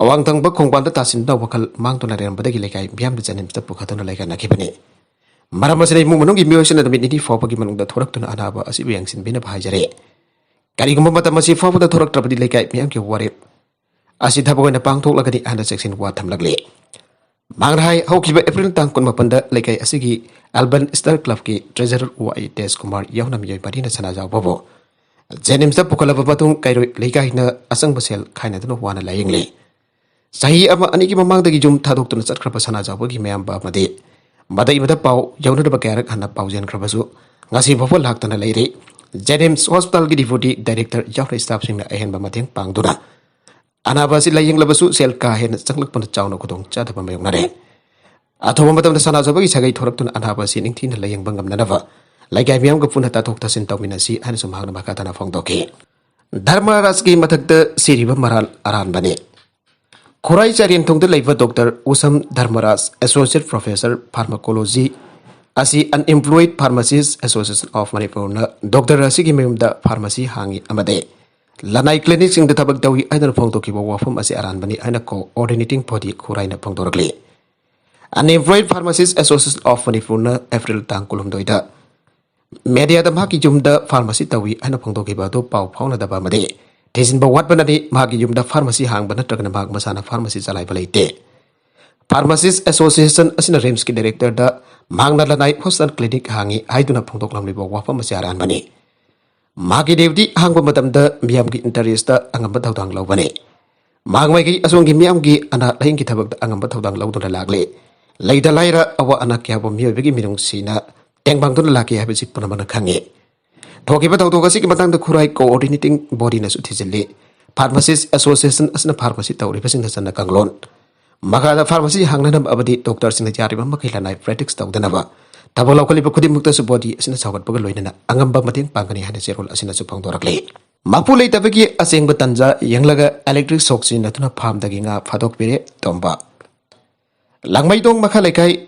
ꯑꯋꯥꯡ ꯊꯪꯕ ꯈꯣꯡꯕꯥꯟꯗ ꯇꯥꯁꯤꯟꯗꯨꯅ ꯋꯥꯈꯜ ꯃꯥꯡꯗꯨꯅ ꯂꯩꯔꯝꯕꯗꯒꯤ ꯂꯩꯀꯥꯏ ꯃꯤꯌꯥꯝꯅ ꯖꯦꯅꯤꯝꯁꯇ ꯄꯨꯈꯠꯇꯨꯅ ꯂꯩꯀꯥꯏꯅꯈꯤꯕꯅꯤ꯫ ꯃꯔꯝ ꯑꯁꯤꯅ ꯏꯃꯨꯡ ꯃꯅꯨꯡꯒꯤ ꯃꯤꯑꯣꯏꯁꯤꯡꯅ ꯅꯨꯃꯤꯠ ꯅꯤꯅꯤ ꯐꯥꯎꯕꯒꯤ ꯃꯅꯨꯡꯗ ꯊꯣꯔꯛꯇꯨꯅ ꯑꯅꯥꯕ ꯑꯁꯤꯕꯨ ꯌꯦꯡꯁꯤꯟꯕꯤꯅꯕ ꯍꯥꯏꯖꯔꯤ꯫ ꯀꯔꯤꯒꯨꯝꯕ ꯃꯇꯝ ꯑꯁꯤ ꯐꯥꯎꯕꯗ ꯊꯣꯔꯛꯇ꯭ꯔꯕꯗꯤ ꯂꯩꯀꯥꯏ ꯃꯤꯌꯥꯝꯒꯤ ꯋꯥꯔꯦꯞ ꯑꯁꯤ ꯊꯕꯛ ꯑꯣꯏꯅ ꯄꯥꯡꯊꯣꯛꯂꯒꯅꯤ ꯍꯥꯏꯅ ꯆꯦꯛꯁꯤꯟ ꯋꯥ ꯊꯝꯂꯛꯂꯤ꯫ ꯃꯍꯥꯛꯅ ꯍꯥꯏ, ꯍꯧꯈꯤꯕ ꯑꯦꯄ꯭ꯔꯤꯜ ꯇꯥꯡ ꯀꯨꯟꯃꯥꯄꯟꯗ ꯂꯩꯀꯥꯏ ꯑꯁꯤꯒꯤ ꯑꯜꯕꯟ ꯁ꯭ꯇꯥꯔ ꯀ꯭ꯂꯕꯀꯤ ꯇ꯭ꯔꯦꯖꯔꯔ ꯋꯥꯏ ꯇꯦꯖ ꯀꯨꯃꯥꯔ ꯌꯥꯎꯅ ꯃꯤꯑꯣꯏ ꯃꯔꯤꯅ ꯁꯅꯥꯖꯥꯎꯕꯕꯨ ꯖꯦꯅꯤꯝꯁꯇ ꯄꯨꯈꯠꯂꯕ ꯃꯇꯨꯡ ꯀꯩꯔꯣꯏ ꯂꯩꯀꯥꯏꯅ ꯑꯆꯪꯕ ꯁꯦꯜ ꯈꯥꯏꯅꯗꯨꯅ ꯋꯥꯅ ꯂꯥꯌꯦꯡꯂꯤ꯫ ꯆꯍꯤ ꯑꯃ ꯑꯅꯤꯒꯤ ꯃꯃꯥꯡꯗꯒꯤ ꯌꯨꯝ ꯊꯥꯗꯣꯛꯇꯨꯅ ꯆꯠꯈ꯭ꯔꯕ ꯁꯅꯥꯖꯥꯎꯕꯒꯤ ꯃꯌꯥꯝꯕ ꯑꯃꯗꯤ ꯃꯇꯩ ꯃꯗ ꯄꯥꯎ ꯌꯧꯅꯅꯕ ꯀꯌꯥꯔꯛ ꯍꯟꯅ ꯄꯥꯎꯖꯦꯟꯈ꯭ꯔꯕꯁꯨ ꯉꯁꯤ ꯐꯥꯎꯕ ꯂꯥꯛꯇꯅ ꯂꯩꯔꯤ꯫ ꯖꯦꯅꯤꯝꯁ ꯍꯣꯁꯄꯤꯇꯥꯜꯒꯤ ꯗꯤꯄ꯭ꯌꯨꯇꯤ ꯗꯥꯏꯔꯦꯛꯇꯔ ꯌꯥꯎꯅ ꯁ꯭ꯇꯥꯐꯁꯤꯡꯅ ꯑꯍꯦꯟꯕ ꯃꯇꯦꯡ ꯄꯥꯡꯗꯨꯅ ꯑꯅꯥꯕ ꯑꯁꯤ ꯂꯥꯌꯦꯡꯂꯕꯁꯨ ꯁꯦꯜ ꯀꯥ ꯍꯦꯟꯅ ꯆꯪꯂꯛꯄꯅ ꯆꯥꯎꯅ ꯈꯨꯗꯣꯡ ꯆꯥꯗꯕ ꯃꯥꯌꯣꯛꯅꯔꯦ꯫ ꯑꯊꯨꯕ ꯃꯇꯝꯗ ꯁꯅꯥꯖꯥꯎꯕꯒꯤ ꯁꯥꯒꯩ ꯊꯣꯔꯛꯇꯨꯅ ꯑꯅꯥꯕ ꯑꯁꯤ ꯅꯤꯡꯊꯤꯅ ꯂꯥꯌꯦꯡꯕ ꯉꯝꯅꯅꯕ ꯂꯩꯀꯥꯏ ꯃꯤꯌꯥꯝꯒ ꯄꯨꯟꯅ ꯇꯥꯊꯣꯛ ꯇꯥꯁꯤꯟ ꯇꯧꯃꯤꯟꯅꯁꯤ ꯍꯥꯏꯅꯁꯨ ꯃꯍꯥꯛꯅ ꯃꯈꯥ ꯇꯥꯅ ꯐꯣꯡꯗꯣꯛꯈꯤ꯫ ꯙꯔꯃꯔꯥꯖꯀꯤ ꯃꯊꯛꯇ ꯁꯤꯔꯤꯕ ꯃꯔꯥꯜ ꯑꯔꯥꯟꯕꯅꯤ꯫ ꯈꯨꯔꯥꯏ ꯆꯥꯏꯔꯦꯟꯊꯣꯡꯗ ꯂꯩꯕ ꯗꯣꯛꯇꯔ ꯎꯁꯝ ꯙꯔꯃꯔꯥꯖ, ꯑꯦꯁꯣꯁꯤꯌꯦꯠ ꯄ꯭ꯔꯣꯐꯦꯁꯔ ꯐꯥꯔꯃꯥꯀꯣꯂꯣꯖꯤ, ꯑꯁꯤ Unemployed Pharmacist Association of Manipur ꯅ ꯗꯣꯛꯇꯔ ꯑꯁꯤꯒꯤ ꯃꯌꯨꯝꯗ ꯐꯥꯔꯃꯥꯁꯤ ꯍꯥꯡꯉꯤ ꯑꯃꯗꯤ ꯂꯅꯥꯏ ꯀ꯭ꯂꯤꯅꯤꯛꯁꯤꯡꯗ ꯊꯕꯛ ꯇꯧꯏ ꯍꯥꯏꯗꯨꯅ ꯐꯣꯡꯗꯣꯛꯈꯤꯕ ꯋꯥꯐꯝ ꯑꯁꯤ ꯑꯔꯥꯟꯕꯅꯤ ꯍꯥꯏꯅ ꯀꯣꯑꯣꯔꯗꯤꯅꯦꯇꯤꯡ ꯕꯣꯗꯤ ꯈꯨꯔꯥꯏꯅ ꯐꯣꯡꯗꯣꯔꯛꯂꯤ꯫ Unemployed Pharmacist Association of ꯃꯅꯤꯄꯨꯔꯅ ꯑꯦꯄ꯭ꯔꯤꯜ ꯇꯥꯡ ꯀꯨꯟꯍꯨꯝꯗꯣꯏꯗ ꯃꯦꯗꯤꯌꯥꯗ ꯃꯍꯥꯛꯀꯤ ꯌꯨꯝꯗ ꯐꯥꯔꯃꯥꯁꯤ ꯇꯧꯏ ꯍꯥꯏꯅ ꯐꯣꯡꯗꯣꯛꯈꯤꯕ ꯑꯗꯨ ꯄꯥꯎ ꯐꯥꯎꯅꯗꯕ ꯑꯃꯗꯤ ꯊꯤꯖꯤꯟꯕ ꯋꯥꯠꯄꯅꯅꯤ꯫ ꯃꯍꯥꯛꯀꯤ ꯌꯨꯝꯗ ꯐꯥꯔꯃꯥꯁꯤ ꯍꯥꯡꯕ ꯅꯠꯇ꯭ꯔꯒꯅ ꯃꯍꯥꯛ ꯃꯁꯥꯅ ꯐꯥꯔꯃꯥꯁꯤ ꯆꯂꯥꯏꯕ ꯂꯩꯇꯦ꯫ ꯐꯥꯔꯃꯥꯁꯤꯁ ꯑꯦꯁꯣꯁꯤꯌꯦꯁꯟ ꯑꯁꯤꯅ ꯔꯤꯝꯁꯀꯤ ꯗꯥꯏꯔꯦꯛꯇꯔꯗ ꯃꯍꯥꯛꯅ ꯂꯅꯥꯏ ꯍꯣꯁꯄꯤꯇꯥꯜ ꯀ꯭ꯂꯤꯅꯤꯛ ꯍꯥꯡꯉꯤ ꯍꯥꯏꯗꯨꯅ ꯐꯣꯡꯗꯣꯛꯂꯝꯂꯤꯕ ꯋꯥꯐꯝ ꯑꯁꯤ ꯑꯔꯥꯟꯕꯅꯤ꯫ ꯃꯍꯥꯛꯀꯤ ꯗ꯭ꯌꯨꯇꯤ ꯍꯥꯡꯕ ꯃꯇꯝꯗ ꯃꯤꯌꯥꯝꯒꯤ ꯏꯟꯇꯔꯦꯁꯇ ꯑꯉꯝꯕ ꯊꯧꯗꯥꯡ ꯂꯧꯕꯅꯤ꯫ ꯃꯍꯥꯛ ꯃꯥꯏꯀꯩ ꯑꯁꯣꯝꯒꯤ ꯃꯤꯌꯥꯝꯒꯤ ꯑꯅꯥ ꯂꯥꯏꯌꯦꯡꯒꯤ ꯊꯕꯛꯇ ꯑꯉꯝꯕ ꯊꯧꯗꯥꯡ ꯂꯧꯗꯨꯅ ꯂꯥꯛꯂꯤ꯫ ꯂꯩꯇ ꯂꯥꯏꯔ ꯑꯋꯥ ꯑꯅꯥ ꯀꯌꯥꯕꯨ ꯃꯤꯑꯣꯏꯕꯒꯤ ꯃꯤꯅꯨꯡꯁꯤꯅ ꯇꯦꯡꯕꯥꯡꯗꯨꯅ ꯂꯥꯛꯈꯤ ꯍꯥꯏꯕꯁꯤ ꯄꯨꯝꯅꯃꯛꯅ ꯈꯪꯉꯤ꯫ ꯊꯣꯛꯈꯤꯕ ꯊꯧꯗꯣꯛ ꯑꯁꯤꯒꯤ ꯃꯇꯥꯡꯗ ꯈꯨꯔꯥꯏ ꯀꯣꯑꯣꯔꯗꯤꯅꯦꯇꯤꯡ ꯕꯣꯗꯤꯅꯁꯨ ꯊꯤꯖꯤꯜꯂꯤ꯫ ꯐꯥꯔꯃꯥꯁꯤꯁ ꯑꯦꯁꯣꯁꯤꯌꯦꯁꯟ ꯑꯁꯤꯅ ꯐꯥꯔꯃꯥꯁꯤ ꯇꯧꯔꯤꯕꯁꯤꯡꯗ ꯆꯠꯅ ꯀꯥꯡꯂꯣꯟ ꯃꯈꯥꯗ ꯐꯥꯔꯃꯥꯁꯤ ꯍꯥꯡꯅꯅꯕ ꯑꯃꯗꯤ ꯗꯣꯛꯇꯔꯁꯤꯡꯅ ꯌꯥꯔꯤꯕ ꯃꯈꯩ ꯂꯅꯥꯏ ꯄ꯭ꯔꯦꯛꯇꯤꯁ ꯇꯧꯗꯅꯕ ꯊꯕꯛ ꯂꯧꯈꯠꯂꯤꯕ ꯈꯨꯗꯤꯡꯃꯛꯇꯁꯨ ꯕꯣꯗꯤ ꯑꯁꯤꯅ ꯁꯧꯒꯠꯄꯒ ꯂꯣꯏꯅꯅ ꯑꯉꯝꯕ ꯃꯇꯦꯡ ꯄꯥꯡꯒꯅꯤ ꯍꯥꯏꯅ ꯆꯦꯔꯣꯜ ꯑꯁꯤꯅꯁꯨ ꯐꯣꯡꯗꯣꯔꯛꯂꯤ꯫ ꯃꯄꯨ ꯂꯩꯇꯕꯒꯤ ꯑꯁꯦꯡꯕ ꯇꯟꯖꯥ ꯌꯦꯡꯂꯒ electric shock ꯁꯤꯖꯤꯟꯅꯗꯨꯅ farm ꯗꯒꯤ ꯉꯥ ꯐꯥꯗꯣꯛꯄꯤꯔꯦ ꯇꯣꯝꯕ꯫ ꯂꯥꯡꯃꯩꯗꯣꯡ ꯃꯈꯥ ꯂꯩꯀꯥꯏ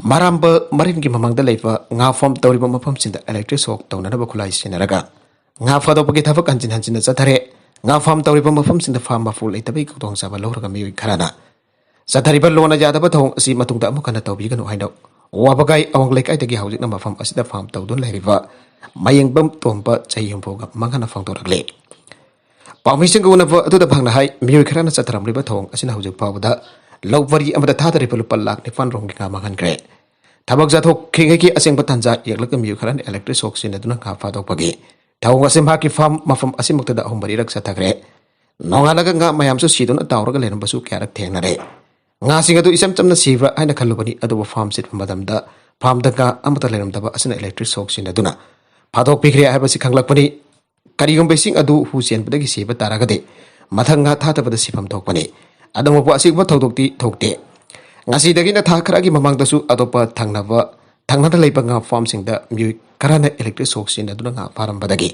ꯃꯔꯥꯝꯕ ꯃꯔꯤꯟꯒꯤ ꯃꯃꯥꯡꯗ ꯂꯩꯕ ꯉꯥ farm ꯇꯧꯔꯤꯕ ꯃꯐꯝꯁꯤꯡꯗ electric shock ꯇꯧꯅꯅꯕ ꯈꯨꯠꯂꯥꯏ ꯁꯤꯖꯤꯟꯅꯔꯒ ꯉꯥ ꯐꯥꯗꯣꯛꯄꯒꯤ ꯊꯕꯛ ꯍꯟꯖꯤꯟ ꯍꯟꯖꯤꯟꯅ ꯆꯠꯊꯔꯦ꯫ ꯉꯥ farm ꯇꯧꯔꯤꯕ ꯃꯐꯝꯁꯤꯡꯗ farm ꯃꯄꯨ ꯂꯩꯇꯕꯒꯤ ꯈꯨꯗꯣꯡꯆꯥꯕ ꯂꯧꯔꯒ ꯃꯤꯑꯣꯏ ꯈꯔꯅ ꯆꯠꯊꯔꯤꯕ ꯂꯣꯟꯅ ꯌꯥꯗꯕ ꯊꯧꯑꯣꯡ ꯑꯁꯤ ꯃꯇꯨꯡꯗ ꯑꯃꯨꯛ ꯍꯟꯅ ꯇꯧꯕꯤꯒꯅꯨ ꯍꯥꯏꯅ ꯋꯥꯕꯒꯥꯏ ꯑꯋꯥꯡ ꯂꯩꯀꯥꯏꯗꯒꯤ ꯍꯧꯖꯤꯛꯅ ꯃꯐꯝ ꯑꯁꯤꯗ farm ꯇꯧꯗꯨꯅ ꯂꯩꯔꯤꯕ ꯃꯌꯦꯡꯕꯝ ꯇꯣꯝꯕ, ꯆꯍꯤ ꯍꯨꯝꯐꯨꯒ ꯃꯉꯥꯅ ꯐꯣꯡꯗꯣꯔꯛꯂꯤ꯫ ꯄꯥꯎꯃꯤꯁꯤꯡꯒ ꯎꯅꯕ ꯑꯗꯨꯗ ꯐꯪꯅ ꯍꯥꯏ, ꯃꯤꯑꯣꯏ ꯈꯔꯅ ꯆꯠꯊꯔꯝꯂꯤꯕ ꯊꯧꯑꯣꯡ ꯑꯁꯤꯅ ꯍꯧꯖꯤꯛ ꯐꯥꯎꯕꯗ ꯂꯧ ꯄꯔꯤ ꯑꯃꯗ ꯊꯥꯗꯔꯤꯕ ꯂꯨꯄꯥ ꯂꯥꯈ ꯅꯤꯄꯥꯟ ꯔꯣꯝꯒꯤ ꯉꯥ ꯃꯥꯡꯍꯟꯈ꯭ꯔꯦ꯫ ꯊꯕꯛ ꯆꯠꯊꯣꯛꯈ꯭ꯔꯤꯉꯩꯒꯤ ꯑꯁꯦꯡꯕ ꯇꯥꯟꯖꯥ ꯌꯦꯡꯂꯒ ꯃꯤꯑꯣꯏ ꯈꯔꯅ electric shock ꯁꯤꯖꯤꯟꯅꯗꯨꯅ ꯉꯥ ꯐꯥꯗꯣꯛꯄꯒꯤ ꯊꯧꯑꯣꯡ ꯑꯁꯤ ꯃꯍꯥꯛꯀꯤ farm ꯃꯐꯝ ꯑꯁꯤꯃꯛꯇꯗ ꯑꯍꯨꯝ ꯃꯔꯤꯔꯛ ꯆꯠꯊꯈ꯭ꯔꯦ꯫ ꯅꯣꯡꯉꯥꯜꯂꯒ ꯉꯥ ꯃꯌꯥꯝꯁꯨ ꯁꯤꯗꯨꯅ ꯇꯥꯎꯔꯒ ꯂꯩꯔꯝꯕꯁꯨ ꯀꯌꯥꯔꯛ ꯊꯦꯡꯅꯔꯦ꯫ ꯉꯥꯁꯤꯡ ꯑꯗꯨ ꯏꯆꯝ ꯆꯝꯅ ꯁꯤꯕ꯭ꯔꯥ ꯍꯥꯏꯅ ꯈꯜꯂꯨꯕꯅꯤ, ꯑꯗꯨꯕꯨ farm ꯆꯠꯄ ꯃꯇꯝꯗ farm ꯗ ꯉꯥ ꯑꯃꯠꯇ ꯂꯩꯔꯝꯗꯕ ꯑꯁꯤꯅ electric shock ꯁꯤꯖꯤꯟꯅꯗꯨꯅ ꯐꯥꯗꯣꯛꯄꯤꯈ꯭ꯔꯦ ꯍꯥꯏꯕꯁꯤ ꯈꯪꯂꯛꯄꯅꯤ꯫ ꯀꯔꯤꯒꯨꯝꯕ ꯏꯁꯤꯡ ꯑꯗꯨ ꯍꯨ ꯆꯦꯟꯕꯗꯒꯤ ꯁꯤꯕ ꯇꯥꯔꯒꯗꯤ ꯃꯊꯪ ꯉꯥ ꯊꯥꯗꯕꯗ ꯁꯤꯐꯝ ꯊꯣꯛꯄꯅꯤ꯫ ꯑꯗꯨꯕꯨ ꯑꯁꯤꯒꯨꯝꯕ ꯊꯧꯗꯣꯛꯇꯤ ꯊꯣꯛꯇꯦ꯫ ꯉꯁꯤꯗꯒꯤꯅ ꯊꯥ ꯈꯔꯒꯤ ꯃꯃꯥꯡꯗꯁꯨ ꯑꯇꯣꯞꯄ ꯊꯪꯅꯕ, ꯊꯪꯅꯅ ꯂꯩꯕ ꯉꯥ farm ꯁꯤꯡꯗ ꯃꯤꯑꯣꯏ ꯈꯔꯅ electric shock ꯁꯤꯖꯤꯟꯅꯗꯨꯅ ꯉꯥ ꯐꯥꯔꯝꯕꯗꯒꯤ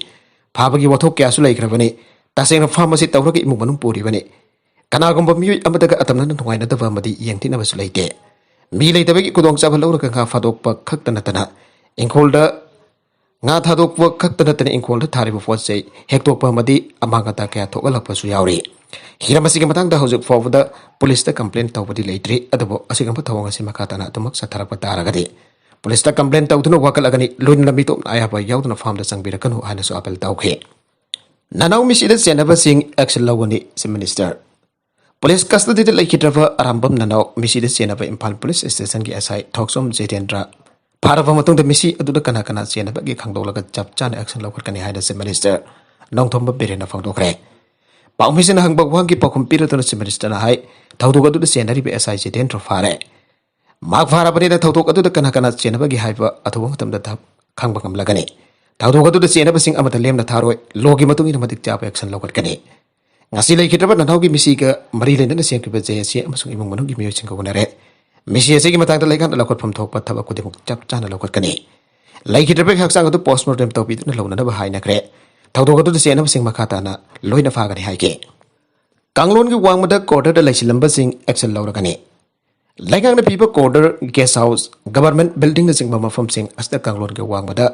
ꯐꯥꯕꯒꯤ ꯋꯥꯊꯣꯛ ꯀꯌꯥꯁꯨ ꯂꯩꯈ꯭ꯔꯕꯅꯤ꯫ ꯇꯁꯦꯡꯅ farm ꯑꯁꯤ ꯇꯧꯔꯒ ꯏꯃꯨꯡ ꯃꯅꯨꯡ ꯄꯨꯔꯤꯕꯅꯤ꯫ ꯀꯅꯥꯒꯨꯝꯕ ꯃꯤꯑꯣꯏ ꯑꯃꯠꯇꯒ ꯑꯇꯝꯅꯅ ꯅꯨꯡꯉꯥꯏꯅꯗꯕ ꯑꯃꯗꯤ ꯌꯦꯡꯊꯤꯅꯕꯁꯨ ꯂꯩꯇꯦ꯫ ꯃꯤ ꯂꯩꯇꯕꯒꯤ ꯈꯨꯗꯣꯡꯆꯥꯕ ꯂꯧꯔꯒ ꯉꯥ ꯐꯥꯗꯣꯛꯄ ꯈꯛꯇ ꯅꯠꯇꯅ ꯏꯪꯈꯣꯜꯗ, ꯉꯥ ꯊꯥꯗꯣꯛꯄ ꯈꯛꯇ ꯅꯠꯇꯅ ꯏꯪꯈꯣꯜꯗ ꯊꯥꯔꯤꯕ ꯄꯣꯠ ꯆꯩ ꯍꯦꯛꯇꯣꯛꯄ ꯑꯃꯗꯤ ꯑꯃꯥꯡ ꯑꯇꯥ ꯀꯌꯥ ꯊꯣꯛꯍꯜꯂꯛꯄꯁꯨ ꯌꯥꯎꯔꯤ꯫ ꯍꯤꯔꯝ ꯑꯁꯤꯒꯤ ꯃꯇꯥꯡꯗ ꯍꯧꯖꯤꯛ ꯐꯥꯎꯕꯗ ꯄꯨꯂꯤꯁꯇ complain ꯇꯧꯕꯗꯤ ꯂꯩꯇ꯭ꯔꯤ, ꯑꯗꯨꯕꯨ ꯑꯁꯤꯒꯨꯝꯕ ꯊꯧꯑꯣꯡ ꯑꯁꯤ ꯃꯈꯥ ꯇꯥꯅ ꯑꯗꯨꯃꯛ ꯆꯠꯊꯔꯛꯄ ꯇꯥꯔꯒꯗꯤ ꯄꯨꯂꯤꯁꯇ complain ꯇꯧꯗꯨꯅ ꯋꯥꯀꯠꯂꯒꯅꯤ, ꯂꯣꯏꯅꯅ ꯃꯤꯇꯣꯞ ꯑꯌꯥꯕ ꯌꯥꯎꯗꯅ farm ꯗ ꯆꯪꯕꯤꯔꯛꯀꯅꯨ ꯍꯥꯏꯅꯁꯨ appeal ꯇꯧꯈꯤ꯫ ꯅꯅꯥꯎ ꯃꯤꯁꯤꯗ ꯆꯦꯟꯅꯕꯁꯤꯡ action ꯂꯧꯒꯅꯤ, Chief Minister꯫ ꯄꯨꯂꯤꯁ custody ꯗ ꯂꯩꯈꯤꯗ꯭ꯔꯕ ꯑꯔꯥꯝꯕꯝ ꯅꯅꯥꯎ ꯃꯤꯁꯤꯗ ꯆꯦꯟꯅꯕ ꯏꯝꯐꯥꯜ ꯄꯨꯂꯤꯁ ꯁ꯭ꯇꯦꯁꯟꯒꯤ S I ꯊꯣꯛꯆꯣꯝ ꯖꯤꯇꯦꯟꯗ꯭ꯔ ꯐꯥꯔꯕ ꯃꯇꯨꯡꯗ ꯃꯤꯁꯤ ꯑꯗꯨꯗ ꯀꯅꯥ ꯀꯅꯥ ꯆꯦꯟꯅꯕꯒꯦ ꯈꯪꯗꯣꯛꯂꯒ ꯆꯞ ꯆꯥꯅ action ꯂꯧꯈꯠꯀꯅꯤ ꯍꯥꯏꯅ Chief Minister ꯅꯣꯡꯊꯣꯝꯕꯝ ꯕꯤꯔꯦꯟꯅ ꯐꯣꯡꯗꯣꯛꯈ꯭ꯔꯦ꯫ ꯄꯥꯎꯃꯤꯁꯤꯡꯅ ꯍꯪꯕ ꯋꯥꯍꯪꯒꯤ ꯄꯥꯎꯈꯨꯝ ꯄꯤꯔꯗꯨꯅ Chief Minister ꯅ ꯍꯥꯏ, ꯊꯧꯗꯣꯛ ꯑꯗꯨꯗ ꯆꯦꯟꯅꯔꯤꯕ S I ꯖꯤꯇꯦꯟꯗ꯭ꯔ ꯐꯥꯔꯦ꯫ ꯃꯍꯥꯛ ꯐꯥꯔꯕꯅꯤꯅ ꯊꯧꯗꯣꯛ ꯑꯗꯨꯗ ꯀꯅꯥ ꯀꯅꯥ ꯆꯦꯟꯅꯕꯒꯦ ꯍꯥꯏꯕ ꯑꯊꯨꯕ ꯃꯇꯝꯗ ꯊ-, ꯈꯪꯕ ꯉꯝꯂꯒꯅꯤ꯫ ꯊꯧꯗꯣꯛ ꯑꯗꯨꯗ ꯆꯦꯟꯅꯕꯁꯤꯡ ꯑꯃꯠꯇ ꯂꯦꯝꯅ ꯊꯥꯔꯣꯏ, law ꯒꯤ ꯃꯇꯨꯡ ꯏꯟꯅ ꯃꯇꯤꯛ ꯆꯥꯕ action ꯂꯧꯈꯠꯀꯅꯤ꯫ ꯉꯁꯤ ꯂꯩꯈꯤꯗ꯭ꯔꯕ ꯅꯅꯥꯎꯒꯤ ꯃꯤꯁꯤꯒ ꯃꯔꯤ ꯂꯩꯅꯅ ꯁꯦꯝꯈꯤꯕ J A C ꯑꯃꯁꯨꯡ ꯏꯃꯨꯡ ꯃꯅꯨꯡꯒꯤ ꯃꯤꯑꯣꯏꯁꯤꯡꯒ ꯎꯅꯔꯦ꯫ ꯃꯤꯁꯤ ꯑꯁꯤꯒꯤ ꯃꯇꯥꯡꯗ ꯂꯩꯉꯥꯛꯅ ꯂꯧꯈꯠꯐꯝ ꯊꯣꯛꯄ ꯊꯕꯛ ꯈꯨꯗꯤꯡꯃꯛ ꯆꯞ ꯆꯥꯅ ꯂꯧꯈꯠꯀꯅꯤ꯫ ꯂꯩꯈꯤꯗ꯭ꯔꯕꯒꯤ ꯍꯛꯆꯥꯡ ꯑꯗꯨ post mortem ꯇꯧꯕꯤꯗꯨꯅ ꯂꯧꯅꯅꯕ ꯍꯥꯏꯅꯈ꯭ꯔꯦ꯫ ꯊꯧꯗꯣꯛ ꯑꯗꯨꯗ ꯆꯦꯟꯅꯕꯁꯤꯡ ꯃꯈꯥ ꯇꯥꯅ ꯂꯣꯏꯅ ꯐꯥꯒꯅꯤ ꯍꯥꯏꯈꯤ꯫ ꯀꯥꯡꯂꯣꯟꯒꯤ ꯋꯥꯡꯃꯗ ꯀ꯭ꯋꯥꯇꯔꯗ ꯂꯩꯁꯤꯜꯂꯝꯕꯁꯤꯡ action ꯂꯧꯔꯒꯅꯤ꯫ ꯂꯩꯉꯥꯛꯅ ꯄꯤꯕ quarter, guest house, government buildingꯅꯆꯤꯡꯕ ꯃꯐꯝꯁꯤꯡ ꯑꯁꯤꯗ ꯀꯥꯡꯂꯣꯟꯒꯤ ꯋꯥꯡꯃꯗ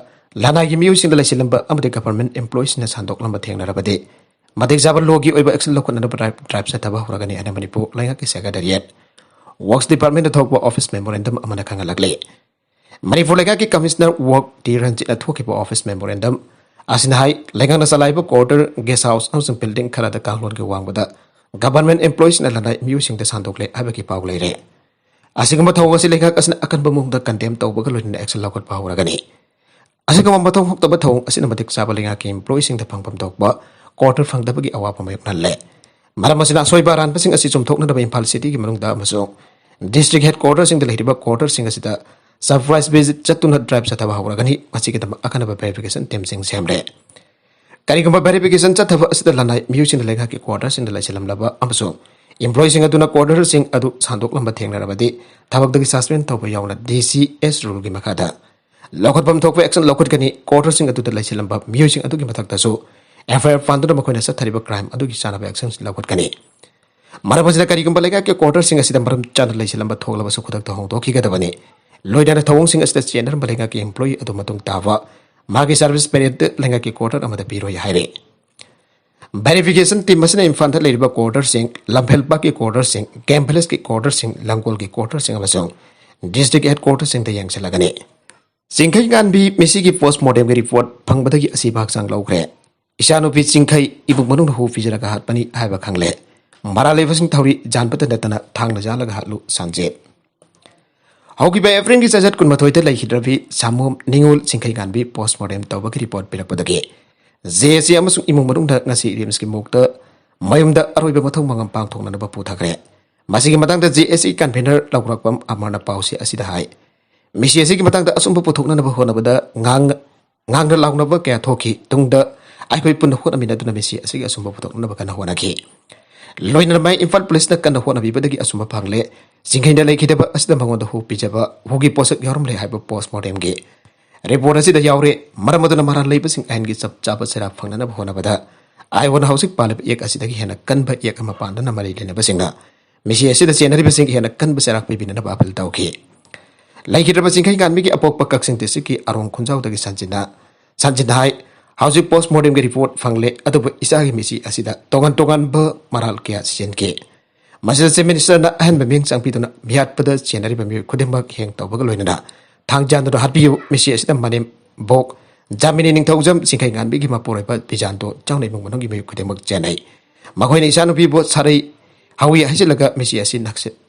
ꯂꯅꯥꯏꯒꯤ ꯃꯤꯑꯣꯏꯁꯤꯡꯗ ꯂꯩꯁꯤꯜꯂꯝꯕ ꯑꯃꯗꯤ government employeesꯅ ꯁꯟꯗꯣꯛꯂꯝꯕ ꯊꯦꯡꯅꯔꯕꯗꯤ ꯃꯇꯤꯛ ꯆꯥꯕ lawꯒꯤ ꯑꯣꯏꯕ action ꯂꯧꯈꯠꯅꯅꯕ drive, drive ꯆꯠꯊꯕ ꯍꯧꯔꯒꯅꯤ ꯍꯥꯏꯅ ꯃꯅꯤꯄꯨꯔ ꯂꯩꯉꯥꯛꯀꯤ Secretariat Works Departmentꯇ ꯊꯣꯛꯄ office memorandum ꯑꯃꯅ ꯈꯪꯍꯜꯂꯛꯂꯤ꯫ ꯃꯅꯤꯄꯨꯔ ꯂꯩꯉꯥꯛꯀꯤ Commissioner Work ꯇꯤ ꯔꯟꯖꯤꯠꯅ ꯊꯣꯛꯈꯤꯕ office memorandum ꯑꯁꯤꯅ ꯍꯥꯏ, ꯂꯩꯉꯥꯛꯅ ꯆꯂꯥꯏꯕ quarter, guest house ꯑꯃꯁꯨꯡ building ꯈꯔꯗ ꯀꯥꯡꯂꯣꯟꯒꯤ ꯋꯥꯡꯃꯗ government employeesꯅ ꯂꯅꯥꯏ ꯃꯤꯑꯣꯏꯁꯤꯡꯗ ꯁꯟꯗꯣꯛꯂꯦ ꯍꯥꯏꯕꯒꯤ ꯄꯥꯎ ꯂꯩꯔꯦ꯫ ꯑꯁꯤꯒꯨꯝꯕ ꯊꯧꯑꯣꯡ ꯑꯁꯤ ꯂꯩꯉꯥꯛ ꯑꯁꯤꯅ ꯑꯀꯟꯕ ꯃꯑꯣꯡꯗ condemn ꯇꯧꯕꯒ ꯂꯣꯏꯅꯅ action ꯂꯧꯈꯠꯄ ꯍꯧꯔꯒꯅꯤ꯫ ꯑꯁꯤꯒꯨꯝꯕ ꯃꯊꯧ ꯊꯣꯛꯇꯕ ꯊꯧꯑꯣꯡ ꯑꯁꯤꯅ ꯃꯇꯤꯛ ꯆꯥꯕ ꯂꯩꯉꯥꯛꯀꯤ employeesꯁꯤꯡꯗ ꯐꯪꯐꯝ ꯊꯣꯛꯄ quarter ꯐꯪꯗꯕꯒꯤ ꯑꯋꯥꯕ ꯃꯥꯌꯣꯛꯅꯍꯜꯂꯦ꯫ ꯃꯔꯝ ꯑꯁꯤꯅ ꯑꯁꯣꯏꯕ ꯑꯔꯥꯟꯕꯁꯤꯡ ꯑꯁꯤ ꯆꯨꯝꯊꯣꯛꯅꯅꯕ ꯏꯝꯐꯥꯜ cityꯒꯤ ꯃꯅꯨꯡꯗ ꯑꯃꯁꯨꯡ district headquarterꯁꯤꯡꯗ ꯂꯩꯔꯤꯕ quarterꯁꯤꯡ ꯑꯁꯤꯗ surprise visit ꯆꯠꯇꯨꯅ drive ꯆꯠꯊꯕ ꯍꯧꯔꯒꯅꯤ꯫ ꯃꯁꯤꯒꯤꯗꯃꯛ ꯑꯀꯟꯕ verification teamꯁꯤꯡ ꯁꯦꯝꯂꯦ꯫ ꯀꯔꯤꯒꯨꯝꯕ verification ꯆꯠꯊꯕ ꯑꯁꯤꯗ ꯂꯅꯥꯏ ꯃꯤꯑꯣꯏꯁꯤꯡꯅ ꯂꯩꯉꯥꯛꯀꯤ quarterꯁꯤꯡꯗ ꯂꯩꯁꯤꯜꯂꯝꯂꯕ ꯑꯃꯁꯨꯡ employeeꯁꯤꯡ ꯑꯗꯨꯅ quarterꯁꯤꯡ ꯑꯗꯨ ꯁꯟꯗꯣꯛꯂꯝꯕ ꯊꯦꯡꯅꯔꯕꯗꯤ ꯊꯕꯛꯇꯒꯤ suspend ꯇꯧꯕ ꯌꯥꯎꯅ D C S ruleꯒꯤ ꯃꯈꯥꯗ ꯂꯧꯈꯠꯐꯝ ꯊꯣꯛꯄ action ꯂꯧꯈꯠꯀꯅꯤ꯫ Quarterꯁꯤꯡ ꯑꯗꯨꯗ ꯂꯩꯁꯤꯜꯂꯝꯕ ꯃꯤꯑꯣꯏꯁꯤꯡ ꯑꯗꯨꯒꯤ ꯃꯊꯛꯇꯁꯨ F I R ꯄꯥꯟꯗꯨꯅ ꯃꯈꯣꯏꯅ ꯆꯠꯊꯔꯤꯕ crime ꯑꯗꯨꯒꯤ ꯆꯥꯅꯕ action ꯂꯧꯈꯠꯀꯅꯤ꯫ ꯃꯔꯝ ꯑꯁꯤꯅ ꯀꯔꯤꯒꯨꯝꯕ ꯂꯩꯉꯥꯛꯀꯤ quarterꯁꯤꯡ ꯑꯁꯤꯗ ꯃꯔꯝ ꯆꯥꯅ ꯂꯩꯁꯤꯜꯂꯝꯕ ꯊꯣꯛꯂꯕꯁꯨ ꯈꯨꯗꯛꯇ ꯍꯣꯡꯗꯣꯛꯈꯤꯒꯗꯕꯅꯤ꯫ ꯂꯣꯏꯅꯅ ꯊꯧꯑꯣꯡꯁꯤꯡ ꯑꯁꯤꯗ ꯆꯦꯟꯅꯔꯝꯕ ꯂꯩꯉꯥꯛꯀꯤ employee ꯑꯗꯨ ꯃꯇꯨꯡ ꯇꯥꯕ ꯃꯥꯒꯤ service periodꯇ ꯂꯩꯉꯥꯛꯀꯤ quarter ꯑꯃꯗ ꯄꯤꯔꯣꯏ ꯍꯥꯏꯔꯤ꯫ Verification team ꯑꯁꯤꯅ ꯏꯝꯐꯥꯜꯗ ꯂꯩꯔꯤꯕ quarterꯁꯤꯡ, ꯂꯝꯐꯦꯜꯄꯥꯠꯀꯤ quarterꯁꯤꯡ, Game Villageꯀꯤ quarterꯁꯤꯡ, ꯂꯥꯡꯒꯣꯜꯒꯤ quarterꯁꯤꯡ ꯑꯃꯁꯨꯡ district headquarterꯁꯤꯡꯗ ꯌꯦꯡꯁꯤꯜꯂꯒꯅꯤ꯫ ꯆꯤꯡꯈꯩ ꯉꯥꯟꯕꯤ ꯃꯤꯁꯤꯒꯤ post mortemꯒꯤ report ꯐꯪꯕꯗꯒꯤ ꯑꯁꯤꯕ ꯍꯛꯆꯥꯡ ꯂꯧꯈ꯭ꯔꯦ꯫ ꯏꯆꯥꯅꯨꯄꯤ ꯆꯤꯡꯈꯩ ꯏꯕꯨꯡ ꯃꯅꯨꯡꯗ ꯍꯨ ꯄꯤꯖꯔꯒ ꯍꯥꯠꯄꯅꯤ ꯍꯥꯏꯕ ꯈꯪꯂꯦ꯫ ꯃꯔꯥꯜ ꯂꯩꯕꯁꯤꯡ ꯊꯧꯔꯤ ꯌꯥꯟꯕꯇ ꯅꯠꯇꯅ ꯊꯥꯡꯅ ꯌꯥꯜꯂꯒ ꯍꯥꯠꯂꯨ ꯁꯟꯖꯤꯠ꯫ ꯍꯧꯈꯤꯕ Aprilꯒꯤ ꯆꯩꯆꯠ ꯀꯨꯟꯃꯥꯊꯣꯏꯗ ꯂꯩꯈꯤꯗ꯭ꯔꯕꯤ ꯁꯥꯃꯨ ꯅꯤꯉꯣꯜ ꯆꯤꯡꯈꯩꯉꯥꯟꯕꯤ post mortem ꯇꯧꯕꯒꯤ report ꯄꯤꯔꯛꯄꯗꯒꯤ J A C ꯑꯃꯁꯨꯡ ꯏꯃꯨꯡ ꯃꯅꯨꯡꯗ ꯉꯁꯤ RIMSꯀꯤ morgueꯇ ꯃꯌꯨꯝꯗ ꯑꯔꯣꯏꯕ ꯃꯊꯧ ꯃꯉꯝ ꯄꯥꯡꯊꯣꯛꯅꯅꯕ ꯄꯨꯊꯈ꯭ꯔꯦ꯫ ꯃꯁꯤꯒꯤ ꯃꯇꯥꯡꯗ J A C convener ꯂꯧꯔꯛꯄꯝ ꯑꯃꯔꯅ ꯄꯥꯎꯆꯦ ꯑꯁꯤꯗ ꯍꯥꯏ, ꯃꯤꯁꯤ ꯑꯁꯤꯒꯤ ꯃꯇꯥꯡꯗ ꯑꯆꯨꯝꯕ ꯄꯨꯊꯣꯛꯅꯅꯕ ꯍꯣꯠꯅꯕꯗ ꯉꯥꯡ-, ꯉꯥꯡꯅ ꯂꯥꯎꯅꯕ ꯀꯌꯥ ꯊꯣꯛꯈꯤ꯫ ꯇꯨꯡꯗ ꯑꯩꯈꯣꯏ ꯄꯨꯟꯅ ꯍꯣꯠꯅꯃꯤꯟꯅꯗꯨꯅ ꯃꯤꯁꯤ ꯑꯁꯤꯒꯤ ꯑꯆꯨꯝꯕ ꯄꯨꯊꯣꯛꯅꯕ ꯀꯟꯅ ꯍꯣꯠꯅꯈꯤ꯫ ꯂꯣꯏꯅꯅ ꯃꯌꯥꯏ ꯏꯝꯐꯥꯜ policeꯅ ꯀꯟꯅ ꯍꯣꯠꯅꯕꯤꯕꯗꯒꯤ ꯑꯆꯨꯝꯕ ꯐꯪꯂꯦ꯫ ꯆꯤꯡꯈꯩꯅ ꯂꯩꯈꯤꯗꯕ ꯑꯁꯤꯗ ꯃꯉꯣꯟꯗ ꯍꯨ ꯄꯤꯖꯕ, ꯍꯨꯒꯤ ꯄꯣꯠꯁꯛ ꯌꯥꯎꯔꯝꯂꯦ ꯍꯥꯏꯕ post mortemꯒꯤ ꯔꯤꯄꯣꯔꯠ ꯑꯁꯤꯗ ꯌꯥꯎꯔꯦ꯫ ꯃꯔꯝ ꯑꯗꯨꯅ ꯃꯔꯥꯜ ꯂꯩꯕꯁꯤꯡ ꯑꯥꯏꯟꯒꯤ ꯆꯞ ꯆꯥꯕ ꯆꯩꯔꯥꯛ ꯐꯪꯅꯅꯕ ꯍꯣꯠꯅꯕꯗ ꯑꯥꯏꯑꯣꯟꯅ ꯍꯧꯖꯤꯛ ꯄꯥꯜꯂꯤꯕ ꯑꯦꯛ ꯑꯁꯤꯗꯒꯤ ꯍꯦꯟꯅ ꯀꯟꯕ ꯑꯦꯛ ꯑꯃ ꯄꯥꯟꯗꯨꯅ ꯃꯔꯤ ꯂꯩꯅꯕꯁꯤꯡꯅ ꯃꯤꯁꯤ ꯑꯁꯤꯗ ꯆꯦꯟꯅꯔꯤꯕꯁꯤꯡꯒꯤ ꯍꯦꯟꯅ ꯀꯟꯕ ꯆꯩꯔꯥꯛ ꯄꯤꯕꯤꯅꯅꯕ ꯑꯄꯤꯜ ꯇꯧꯈꯤ꯫ ꯂꯩꯈꯤꯗ꯭ꯔꯕ ꯆꯤꯡꯈꯩꯉꯥꯟꯕꯤꯒꯤ ꯑꯄꯣꯛꯄ ꯀꯛꯆꯤꯡ ꯗꯤꯁꯇ꯭ꯔꯤꯛꯀꯤ ꯑꯔꯣꯡ ꯈꯨꯟꯖꯥꯎꯗꯒꯤ ꯁꯟꯖꯤꯟꯅ ꯁꯟꯖꯤꯟꯅ ꯍꯥꯏ, ꯍꯧꯖꯤꯛ ꯄꯣꯁ ꯃꯣꯔꯇꯦꯝꯒꯤ ꯔꯤꯄꯣꯔꯠ ꯐꯪꯂꯦ, ꯑꯗꯨꯕꯨ ꯏꯆꯥꯒꯤ ꯃꯤꯁꯤ ꯑꯁꯤꯗ ꯇꯣꯉꯥꯟ ꯇꯣꯉꯥꯟꯕ ꯃꯔꯥꯜ ꯀꯌꯥ ꯁꯤꯖꯤꯟꯈꯤ꯫ ꯃꯁꯤꯗ ꯆꯤꯐ ꯃꯤꯅꯤꯁꯇꯔꯅ ꯑꯍꯦꯟꯕ ꯃꯤꯠꯌꯦꯡ ꯆꯪꯕꯤꯗꯨꯅ ꯃꯤꯍꯥꯠꯄꯗ ꯆꯦꯟꯅꯔꯤꯕ ꯃꯤꯑꯣꯏ ꯈꯨꯗꯤꯡꯃꯛ ꯍꯦꯡ ꯇꯧꯕꯒ ꯂꯣꯏꯅꯅ ꯊꯥꯡ ꯆꯥꯟꯗꯨꯅ ꯍꯥꯠꯄꯤꯌꯨ, ꯃꯤꯁꯤ ꯑꯁꯤꯗ ꯃꯅꯦꯝꯕꯣꯛ ꯖꯥꯃꯤꯅꯤ ꯅꯤꯡꯊꯧꯖꯝ ꯆꯤꯡꯈꯩꯉꯥꯟꯕꯤꯒꯤ ꯃꯄꯨꯔꯣꯏꯕ ꯕꯤꯖꯥꯟꯗꯣ ꯆꯥꯎꯅ ꯏꯃꯨꯡ ꯃꯅꯨꯡꯒꯤ ꯃꯤꯑꯣꯏ ꯈꯨꯗꯤꯡꯃꯛ ꯆꯦꯟꯅꯩ꯫ ꯃꯈꯣꯏꯅ ꯏꯆꯥꯅꯨꯄꯤꯕꯨ ꯁꯥꯔꯩ ꯍꯥꯎꯏ ꯍꯥꯏꯖꯤꯜꯂꯒ ꯃꯤꯁꯤ ꯑꯁꯤ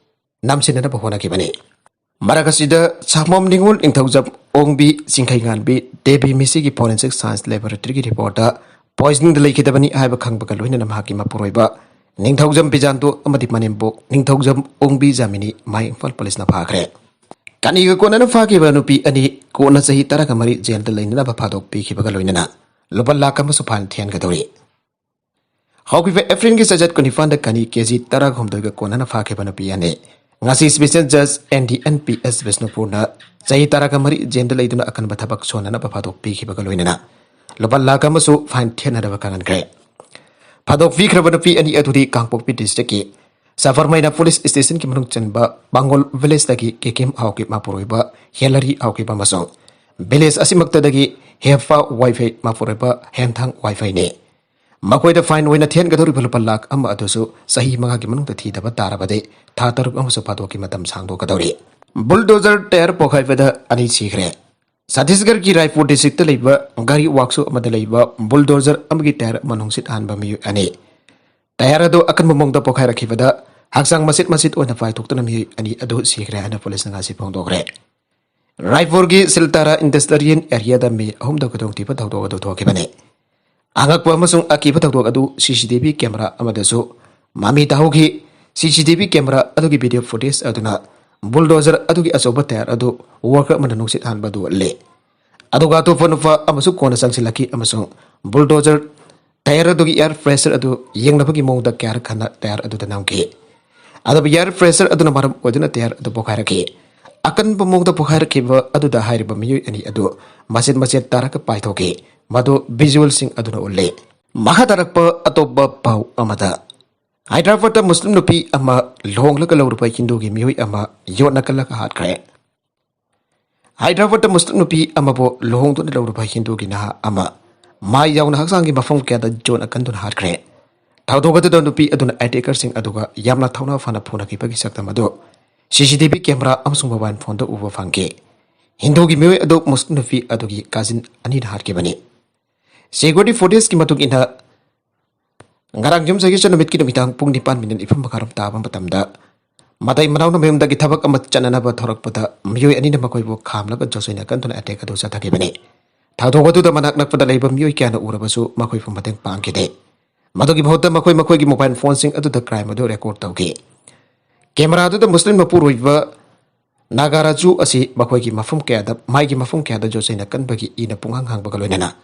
ꯅꯝꯁꯤꯟꯅꯅꯕ ꯍꯣꯠꯅꯈꯤꯕꯅꯤ꯫ ꯃꯔꯛ ꯑꯁꯤꯗ ꯁꯥꯃꯣꯝ ꯅꯤꯉꯣꯜ ꯅꯤꯡꯊꯧꯖꯝ ꯑꯣꯡꯕꯤ ꯆꯤꯡꯈꯩꯉꯥꯟꯕꯤ ꯗꯦꯕꯤ ꯃꯤꯁꯤꯒꯤ ꯐꯣꯔꯦꯟꯁꯤꯛ ꯁꯥꯏꯟꯁ ꯂꯦꯕꯣꯔꯦꯇꯔꯤꯒꯤ ꯔꯤꯄꯣꯔꯠꯇ ꯄꯣꯏꯖꯅꯤꯡꯗ ꯂꯩꯈꯤꯗꯕꯅꯤ ꯍꯥꯏꯕ ꯈꯪꯕꯒ ꯂꯣꯏꯅꯅ ꯃꯍꯥꯛꯀꯤ ꯃꯄꯨꯔꯣꯏꯕ ꯅꯤꯡꯊꯧꯖꯝ ꯕꯤꯖꯥꯟꯗꯣ ꯑꯃꯗꯤ ꯃꯅꯦꯝꯕꯣꯛ ꯅꯤꯡꯊꯧꯖꯝ ꯑꯣꯡꯕꯤ ꯖꯥꯃꯤꯅꯤ ꯃꯥꯏ ꯏꯝꯐꯥꯜ ꯄꯨꯂꯤꯁꯅ ꯐꯥꯈ꯭ꯔꯦ꯫ ꯀꯅꯤꯒ ꯀꯣꯟꯅꯅ ꯐꯥꯈꯤꯕ ꯅꯨꯄꯤ ꯑꯅꯤ ꯀꯣꯟꯅ ꯆꯍꯤ ꯇꯔꯥꯒ ꯃꯔꯤ ꯖꯦꯜꯗ ꯂꯩꯅꯅꯕ ꯐꯥꯗꯣꯛ ꯄꯤꯈꯤꯕꯒ ꯂꯣꯏꯅꯅ ꯂꯨꯄꯥ ꯂꯥꯈ ꯑꯃꯁꯨ ꯐꯥꯏꯟ ꯊꯤꯍꯟꯒꯗꯧꯔꯤ꯫ ꯍꯧꯈꯤꯕ ꯑꯦꯄ꯭ꯔꯤꯜꯒꯤ ꯆꯩꯆꯠ ꯀꯨꯟꯅꯤꯄꯥꯟꯗ ꯀꯅꯤ ꯀꯦꯖꯤ ꯇꯔꯥꯍꯨꯝꯗꯣꯏꯒ ꯀꯣꯟꯅꯅ ꯐꯥꯈꯤꯕ ꯅꯨꯄꯤ ꯑꯅꯤ ꯉꯁꯤ ꯁ꯭ꯄꯦꯁꯦꯜ ꯖꯖ N D N P S ꯕꯤꯁꯅꯨꯄꯨꯔꯅ ꯆꯍꯤ ꯇꯔꯥꯒ ꯃꯔꯤ ꯖꯦꯜꯗ ꯂꯩꯗꯨꯅ ꯑꯀꯟꯕ ꯊꯕꯛ ꯁꯣꯟꯅꯅꯕ ꯐꯥꯗꯣꯛ ꯄꯤꯈꯤꯕꯒ ꯂꯣꯏꯅꯅ ꯂꯨꯄꯥ ꯂꯥꯈ ꯑꯃꯁꯨ ꯐꯥꯏꯟ ꯊꯤꯍꯟꯅꯗꯕ ꯈꯪꯍꯟꯈ꯭ꯔꯦ꯫ ꯐꯥꯗꯣꯛ ꯄꯤꯈ꯭ꯔꯕ ꯅꯨꯄꯤ ꯑꯅꯤ ꯑꯗꯨꯗꯤ ꯀꯥꯡꯄꯣꯛꯄꯤ ꯗꯤꯁꯇ꯭ꯔꯤꯛꯀꯤ ꯁꯕꯔꯃꯩꯅ ꯄꯨꯂꯤꯁ ꯁ꯭ꯇꯦꯁꯟꯒꯤ ꯃꯅꯨꯡ ꯆꯟꯕ ꯄꯥꯡꯒꯣꯜ ꯚꯤꯂꯦꯖꯇꯒꯤ ꯀꯦꯀꯦꯝ ꯍꯥꯎꯀꯤ ꯃꯄꯨꯔꯣꯏꯕ ꯍꯦꯂꯔꯤ ꯍꯥꯎꯀꯤꯞ ꯑꯃꯁꯨꯡ ꯚꯤꯂꯦꯖ ꯑꯁꯤꯃꯛꯇꯗꯒꯤ ꯍꯦꯐꯥ ꯋꯥꯏꯐꯩ ꯃꯄꯨꯔꯣꯏꯕ ꯍꯦꯟꯊꯥꯡ ꯋꯥꯏꯐꯩꯅꯤ꯫ ꯃꯈꯣꯏꯗ ꯐꯥꯏꯟ ꯑꯣꯏꯅ ꯊꯤꯍꯟꯒꯗꯧꯔꯤꯕ ꯂꯨꯄꯥ ꯂꯥꯈ ꯑꯃ ꯑꯗꯨꯁꯨ ꯆꯍꯤ ꯃꯉꯥꯒꯤ ꯃꯅꯨꯡꯗ ꯊꯤꯗꯕ ꯇꯥꯔꯕꯗꯤ ꯊꯥ ꯇꯔꯨꯛ ꯑꯃꯁꯨ ꯐꯥꯗꯣꯛꯀꯤ ꯃꯇꯝ ꯁꯥꯡꯗꯣꯛꯀꯗꯧꯔꯤ꯫ ꯕꯨꯜꯗꯣꯖꯔ ꯇꯌꯥꯔ ꯄꯣꯈꯥꯏꯕꯗ ꯑꯅꯤ ꯁꯤꯈ꯭ꯔꯦ꯫ ꯁꯠꯇꯤꯁꯒꯔꯒꯤ ꯔꯥꯏꯄꯨꯔ ꯗꯤꯁꯇ꯭ꯔꯤꯛꯇ ꯂꯩꯕ ꯒꯥꯔꯤ ꯋꯥꯛꯁꯣꯞ ꯑꯃꯗ ꯂꯩꯕ ꯕꯨꯜꯗꯣꯖꯔ ꯑꯃꯒꯤ ꯇꯌꯥꯔ ꯑꯃ ꯅꯨꯡꯁꯤꯠ ꯍꯥꯟꯕ ꯃꯤꯑꯣꯏ ꯑꯅꯤ ꯇꯌꯥꯔ ꯑꯗꯨ ꯑꯀꯟꯕ ꯃꯑꯣꯡꯗ ꯄꯣꯈꯥꯏꯔꯛꯈꯤꯕꯗ ꯍꯛꯆꯥꯡ ꯃꯆꯦꯠ ꯃꯆꯦꯠ ꯑꯣꯏꯅ ꯄꯥꯏꯊꯣꯛꯇꯨꯅ ꯃꯤꯑꯣꯏ ꯑꯅꯤ ꯑꯗꯨ ꯁꯤꯈ꯭ꯔꯦ ꯍꯥꯏꯅ ꯄꯨꯂꯤꯁꯅ ꯉꯁꯤ ꯐꯣꯡꯗꯣꯛꯈ꯭ꯔꯦ꯫ ꯔꯥꯏꯄꯨꯔꯒꯤ ꯁꯤꯜꯇꯥꯔꯥ ꯏꯟꯗꯁꯇ꯭ꯔꯤꯌꯦꯜ ꯑꯦꯔꯤꯌꯥꯗ ꯃꯦ ꯑꯍꯨꯝꯗ ꯈꯨꯗꯣꯡꯊꯤꯕ ꯊꯧꯗꯣꯛ ꯑꯗꯨ ꯊꯣꯛꯈꯤꯕꯅꯤ꯫ ꯑꯉꯛꯄ ꯑꯃꯁꯨꯡ ꯑꯀꯤꯕ ꯊꯧꯗꯣꯛ ꯑꯗꯨ ꯁꯤ ꯁꯤ ꯇꯤ ꯚꯤ ꯀꯦꯃꯦꯔꯥ ꯑꯃꯗꯁꯨ ꯃꯃꯤ ꯇꯥꯍꯧꯈꯤ꯫ ꯁꯤ ꯁꯤ ꯇꯤ ꯚꯤ ꯀꯦꯃꯦꯔꯥ ꯑꯗꯨꯒꯤ ꯚꯤꯗꯤꯑꯣ ꯐꯨꯇꯦꯖ ꯑꯗꯨꯅ ꯕꯨꯜꯗꯣꯖꯔ ꯑꯗꯨꯒꯤ ꯑꯆꯧꯕ ꯇꯌꯥꯔ ꯑꯗꯨ ꯋꯥꯔꯀꯔ ꯑꯃꯅ ꯅꯨꯡꯁꯤꯠ ꯍꯥꯟꯕ ꯑꯗꯨ ꯎꯠꯂꯤ꯫ ꯑꯗꯨꯒ ꯑꯇꯣꯞꯄ ꯅꯨꯄꯥ ꯑꯃꯁꯨ ꯀꯣꯟꯅ ꯆꯪꯁꯤꯜꯂꯛꯈꯤ ꯑꯃꯁꯨꯡ ꯕꯨꯜꯗꯣꯖꯔ ꯇꯌꯥꯔ ꯑꯗꯨꯒꯤ ꯑꯦꯌꯔ ꯄ꯭ꯔꯦꯁꯔ ꯑꯗꯨ ꯌꯦꯡꯅꯕꯒꯤ ꯃꯑꯣꯡꯗ ꯀꯌꯥꯔꯛ ꯍꯟꯅ ꯇꯌꯥꯔ ꯑꯗꯨꯗ ꯅꯝꯈꯤ꯫ ꯑꯗꯨꯕꯨ ꯑꯦꯌꯔ ꯄ꯭ꯔꯦꯁꯔ ꯑꯗꯨꯅ ꯃꯔꯝ ꯑꯣꯏꯗꯨꯅ ꯇꯌꯥꯔ ꯑꯗꯨ ꯄꯣꯈꯥꯏꯔꯛꯈꯤ꯫ ꯑꯀꯟꯕ ꯃꯑꯣꯡꯗ ꯄꯣꯈꯥꯏꯔꯛꯈꯤꯕ ꯑꯗꯨꯗ ꯍꯥꯏꯔꯤꯕ ꯃꯤꯑꯣꯏ ꯑꯅꯤ ꯑꯗꯨ ꯃꯆꯦꯠ ꯃꯆꯦꯠ ꯇꯥꯔꯒ ꯄꯥꯏꯊꯣꯛꯈꯤ꯫ ꯃꯗꯨ visualꯁꯤꯡ ꯑꯗꯨꯅ ꯎꯠꯂꯤ꯫ ꯃꯈꯥ ꯇꯥꯔꯛꯄ ꯑꯇꯣꯞꯄ ꯄꯥꯎ ꯑꯃꯗ, ꯍꯥꯏꯗ꯭ꯔꯕꯥꯗꯇ ꯃꯨꯁꯂꯤꯝ ꯅꯨꯄꯤ ꯑꯃ ꯂꯨꯍꯣꯡꯂꯒ ꯂꯧꯔꯨꯕ ꯍꯤꯟꯗꯨꯒꯤ ꯃꯤꯑꯣꯏ ꯑꯃ ꯌꯣꯠꯅ ꯀꯜꯂꯒ ꯍꯥꯠꯈ꯭ꯔꯦ꯫ ꯍꯥꯏꯗ꯭ꯔꯕꯥꯗꯇ ꯃꯨꯁꯂꯤꯝ ꯅꯨꯄꯤ ꯑꯃꯕꯨ ꯂꯨꯍꯣꯡꯗꯨꯅ ꯂꯧꯔꯨꯕ ꯍꯤꯟꯗꯨꯒꯤ ꯅꯍꯥ ꯑꯃ ꯃꯥꯏ ꯌꯥꯎꯅ ꯍꯛꯆꯥꯡꯒꯤ ꯃꯐꯝ ꯀꯌꯥꯗ ꯌꯣꯠꯅ ꯀꯟꯗꯨꯅ ꯍꯥꯠꯈ꯭ꯔꯦ꯫ ꯊꯧꯗꯣꯛ ꯑꯗꯨꯗ ꯅꯨꯄꯤ ꯑꯗꯨꯅ attackerꯁꯤꯡ ꯑꯗꯨꯒ ꯌꯥꯝꯅ ꯊꯧꯅꯥ ꯐꯅ ꯐꯨꯅꯈꯤꯕꯒꯤ ꯁꯛꯇꯝ ꯑꯗꯨ CCTV camera ꯑꯃꯁꯨꯡ mobile phoneꯗ ꯎꯕ ꯐꯪꯈꯤ꯫ ꯍꯤꯟꯗꯨꯒꯤ ꯃꯤꯑꯣꯏ ꯑꯗꯨ ꯃꯨꯁꯂꯤꯝ ꯅꯨꯄꯤ ꯑꯗꯨꯒꯤ cousin ꯑꯅꯤꯅ ꯍꯥꯠꯈꯤꯕꯅꯤ꯫ Security footageꯀꯤ ꯃꯇꯨꯡ ꯏꯟꯅ, ꯉꯔꯥꯡ ꯌꯨꯝꯁꯀꯩꯁ ꯅꯨꯃꯤꯠꯀꯤ ꯅꯨꯃꯤꯗꯥꯡ ꯄꯨꯡ ꯅꯤꯄꯥꯟ minute ꯅꯤꯐꯨ ꯃꯉꯥꯔꯣꯝ ꯇꯥꯕ ꯃꯇꯝꯗ, ꯃꯇꯩ ꯃꯅꯥꯎꯅ ꯃꯌꯨꯝꯗꯒꯤ ꯊꯕꯛ ꯑꯃ ꯆꯠꯅꯅꯕ ꯊꯣꯔꯛꯄꯗ, ꯃꯤꯑꯣꯏ ꯑꯅꯤꯅ ꯃꯈꯣꯏꯕꯨ ꯈꯥꯝꯂꯒ ꯌꯣꯠꯆꯩꯅ ꯀꯟꯗꯨꯅ attack ꯑꯗꯨ ꯆꯠꯊꯈꯤꯕꯅꯤ꯫ ꯊꯧꯗꯣꯛ ꯑꯗꯨꯗ ꯃꯅꯥꯛ ꯅꯛꯄꯗ ꯂꯩꯕ ꯃꯤꯑꯣꯏ ꯀꯌꯥꯅ ꯎꯔꯕꯁꯨ ꯃꯈꯣꯏꯕꯨ ꯃꯇꯦꯡ ꯄꯥꯡꯈꯤꯗꯦ꯫ ꯃꯗꯨꯒꯤ ꯃꯍꯨꯠꯇ ꯃꯈꯣꯏ ꯃꯈꯣꯏꯒꯤ mobile phoneꯁꯤꯡ ꯑꯗꯨꯗ crime ꯑꯗꯨ record ꯇꯧꯈꯤ꯫ Camera ꯑꯗꯨꯗ ꯃꯨꯁꯂꯤꯝ ꯃꯄꯨꯔꯣꯏꯕ ꯅꯥꯒꯥ ꯔꯥꯖꯨ ꯑꯁꯤ ꯃꯈꯣꯏꯒꯤ ꯃꯐꯝ ꯀꯌꯥꯗ, ꯃꯥꯏꯒꯤ ꯃꯐꯝ ꯀꯌꯥꯗ ꯌꯣꯠꯆꯩꯅ ꯀꯟꯕꯒꯤ ꯏꯅ ꯄꯨꯡꯍꯥꯡ ꯍꯥꯡꯕꯒ ꯂꯣꯏꯅꯅ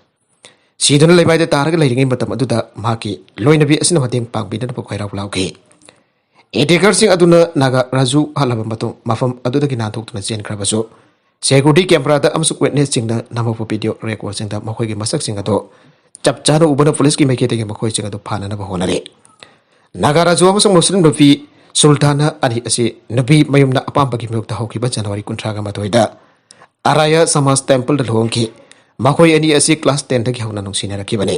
ꯁꯤꯗꯨꯅ ꯂꯩꯃꯥꯏꯗ ꯇꯥꯔꯒ ꯂꯩꯔꯤꯉꯩ ꯃꯇꯝ ꯑꯗꯨꯗ ꯃꯍꯥꯛꯀꯤ ꯂꯣꯏꯅꯕꯤ ꯑꯁꯤꯅ ꯃꯇꯦꯡ ꯄꯥꯡꯕꯤꯅꯅꯕ ꯈꯣꯏꯔꯥꯎ ꯂꯥꯎꯈꯤ꯫ Attackerꯁꯤꯡ ꯑꯗꯨꯅ ꯅꯥꯒꯥ ꯔꯥꯖꯨ ꯍꯥꯠꯂꯕ ꯃꯇꯨꯡ ꯃꯐꯝ ꯑꯗꯨꯗꯒꯤ ꯅꯥꯟꯊꯣꯛꯇꯨꯅ ꯆꯦꯟꯈ꯭ꯔꯕꯁꯨ, security cameraꯗ ꯑꯃꯁꯨꯡ witnessꯁꯤꯡꯅ ꯅꯝꯍꯧꯕ video recordꯁꯤꯡꯗ ꯃꯈꯣꯏꯒꯤ ꯃꯁꯛꯁꯤꯡ ꯑꯗꯨ ꯆꯞ ꯆꯥꯅ ꯎꯕꯅ ꯄꯨꯂꯤꯁꯀꯤ ꯃꯥꯏꯀꯩꯗꯒꯤ ꯃꯈꯣꯏꯁꯤꯡ ꯑꯗꯨ ꯐꯥꯅꯅꯕ ꯍꯣꯠꯅꯔꯤ꯫ ꯅꯥꯒꯥ ꯔꯥꯖꯨ ꯑꯃꯁꯨꯡ ꯃꯨꯁꯂꯤꯝ ꯅꯨꯄꯤ ꯁꯨꯜꯇꯥꯅꯥ ꯑꯅꯤ ꯑꯁꯤ ꯅꯨꯄꯤ ꯃꯌꯨꯝꯅ ꯑꯄꯥꯝꯕꯒꯤ ꯃꯥꯌꯣꯛꯇ ꯍꯧꯈꯤꯕ ꯖꯅꯋꯥꯔꯤ ꯀꯨꯟꯊ꯭ꯔꯥꯒ ꯃꯥꯊꯣꯏꯗ ꯑꯔꯥꯌꯥ ꯁꯃꯥꯖ templeꯗ ꯂꯨꯍꯣꯡꯈꯤ꯫ ꯃꯈꯣꯏ ꯑꯅꯤ ꯑꯁꯤ class tenꯗꯒꯤ ꯍꯧꯅ ꯅꯨꯡꯁꯤꯅꯔꯛꯈꯤꯕꯅꯤ꯫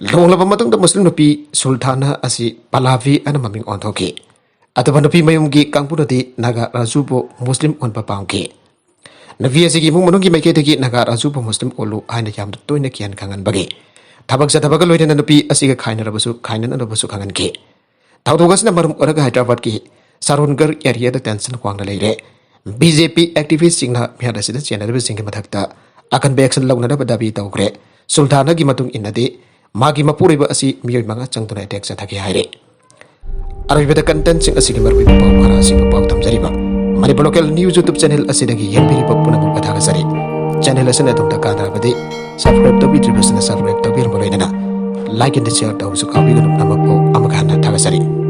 ꯂꯨꯍꯣꯡꯂꯕ ꯃꯇꯨꯡꯗ ꯃꯨꯁꯂꯤꯝ ꯅꯨꯄꯤ ꯁꯨꯜꯇꯥꯅꯥ ꯑꯁꯤ ꯄꯂꯥꯚꯤ ꯑꯅ ꯃꯃꯤꯡ ꯑꯣꯟꯊꯣꯛꯈꯤ꯫ ꯑꯇꯣꯞꯄ ꯅꯨꯄꯤ ꯃꯌꯨꯝꯒꯤ ꯀꯥꯡꯕꯨꯅꯗꯤ ꯅꯥꯒꯥ ꯔꯥꯖꯨꯕꯨ ꯃꯨꯁꯂꯤꯝ ꯑꯣꯟꯕ ꯄꯥꯝꯈꯤ꯫ ꯅꯨꯄꯤ ꯑꯁꯤꯒꯤ ꯏꯃꯨꯡ ꯃꯅꯨꯡꯒꯤ ꯃꯥꯏꯀꯩꯗꯒꯤ ꯅꯥꯒꯥ ꯔꯥꯖꯨꯕꯨ ꯃꯨꯁꯂꯤꯝ ꯑꯣꯜꯂꯨ ꯍꯥꯏꯅ ꯌꯥꯝꯅ ꯇꯣꯏꯅ ꯀꯤꯍꯟ ꯈꯪꯍꯟꯕꯒꯤ ꯊꯕꯛ ꯆꯠꯊꯕꯒ ꯂꯣꯏꯅꯅ ꯅꯨꯄꯤ ꯑꯁꯤꯒ ꯈꯥꯏꯅꯔꯕꯁꯨ ꯈꯥꯏꯅꯅꯕꯁꯨ ꯈꯪꯍꯟꯈꯤ꯫ ꯊꯧꯗꯣꯛ ꯑꯁꯤꯅ ꯃꯔꯝ ꯑꯣꯏꯔꯒ ꯍꯥꯏꯗ꯭ꯔꯕꯥꯗꯀꯤ ꯁꯔꯣꯟꯒꯔ areaꯗ tension ꯋꯥꯡꯅ ꯂꯩꯔꯦ꯫ BJP activistꯁꯤꯡꯅ ꯃꯤꯍꯥꯠ ꯑꯁꯤꯗ ꯆꯦꯟꯅꯔꯤꯕꯁꯤꯡꯒꯤ ꯃꯊꯛꯇ ꯑꯀꯟꯕ action ꯂꯧꯅꯅꯕ ꯗꯥꯕꯤ ꯇꯧꯈ꯭ꯔꯦ꯫ ꯁꯨꯜꯇꯥꯅꯥꯒꯤ ꯃꯇꯨꯡ ꯏꯟꯅꯗꯤ, ꯃꯥꯒꯤ ꯃꯄꯨꯔꯣꯏꯕ ꯑꯁꯤ ꯃꯤꯑꯣꯏ ꯃꯉꯥ ꯆꯪꯗꯨꯅ attack ꯆꯠꯊꯈꯤ ꯍꯥꯏꯔꯤ꯫ ꯑꯔꯣꯏꯕꯗ contentꯁꯤꯡ ꯑꯁꯤꯒꯤ ꯃꯔꯨꯑꯣꯏꯕ ꯄꯥꯎ ꯈꯔ ꯑꯁꯤꯕꯨ ꯄꯥꯎ ꯊꯝꯖꯔꯤꯕ Manipur Local News YouTube channel ꯑꯁꯤꯗꯒꯤ ꯌꯦꯡꯕꯤꯔꯤꯕ ꯄꯨꯝꯅꯃꯛꯄꯨ ꯊꯥꯒꯠꯆꯔꯤ꯫ Channel ꯑꯁꯤꯅ ꯑꯗꯣꯝꯗ ꯀꯥꯟꯅꯔꯕꯗꯤ subscribe ꯇꯧꯕꯤꯗ꯭ꯔꯤꯕꯁꯤꯡꯅ subscribe ꯇꯧꯕꯤꯔꯝꯕ ꯂꯣꯏꯅꯅ like and share ꯇꯧꯕꯁꯨ ꯀꯥꯎꯕꯤꯒꯅꯨ꯫ ꯄꯨꯝꯅꯃꯛꯄꯨ ꯑꯃꯨꯛ ꯍꯟꯅ ꯊꯥꯒꯠꯆꯔꯤ꯫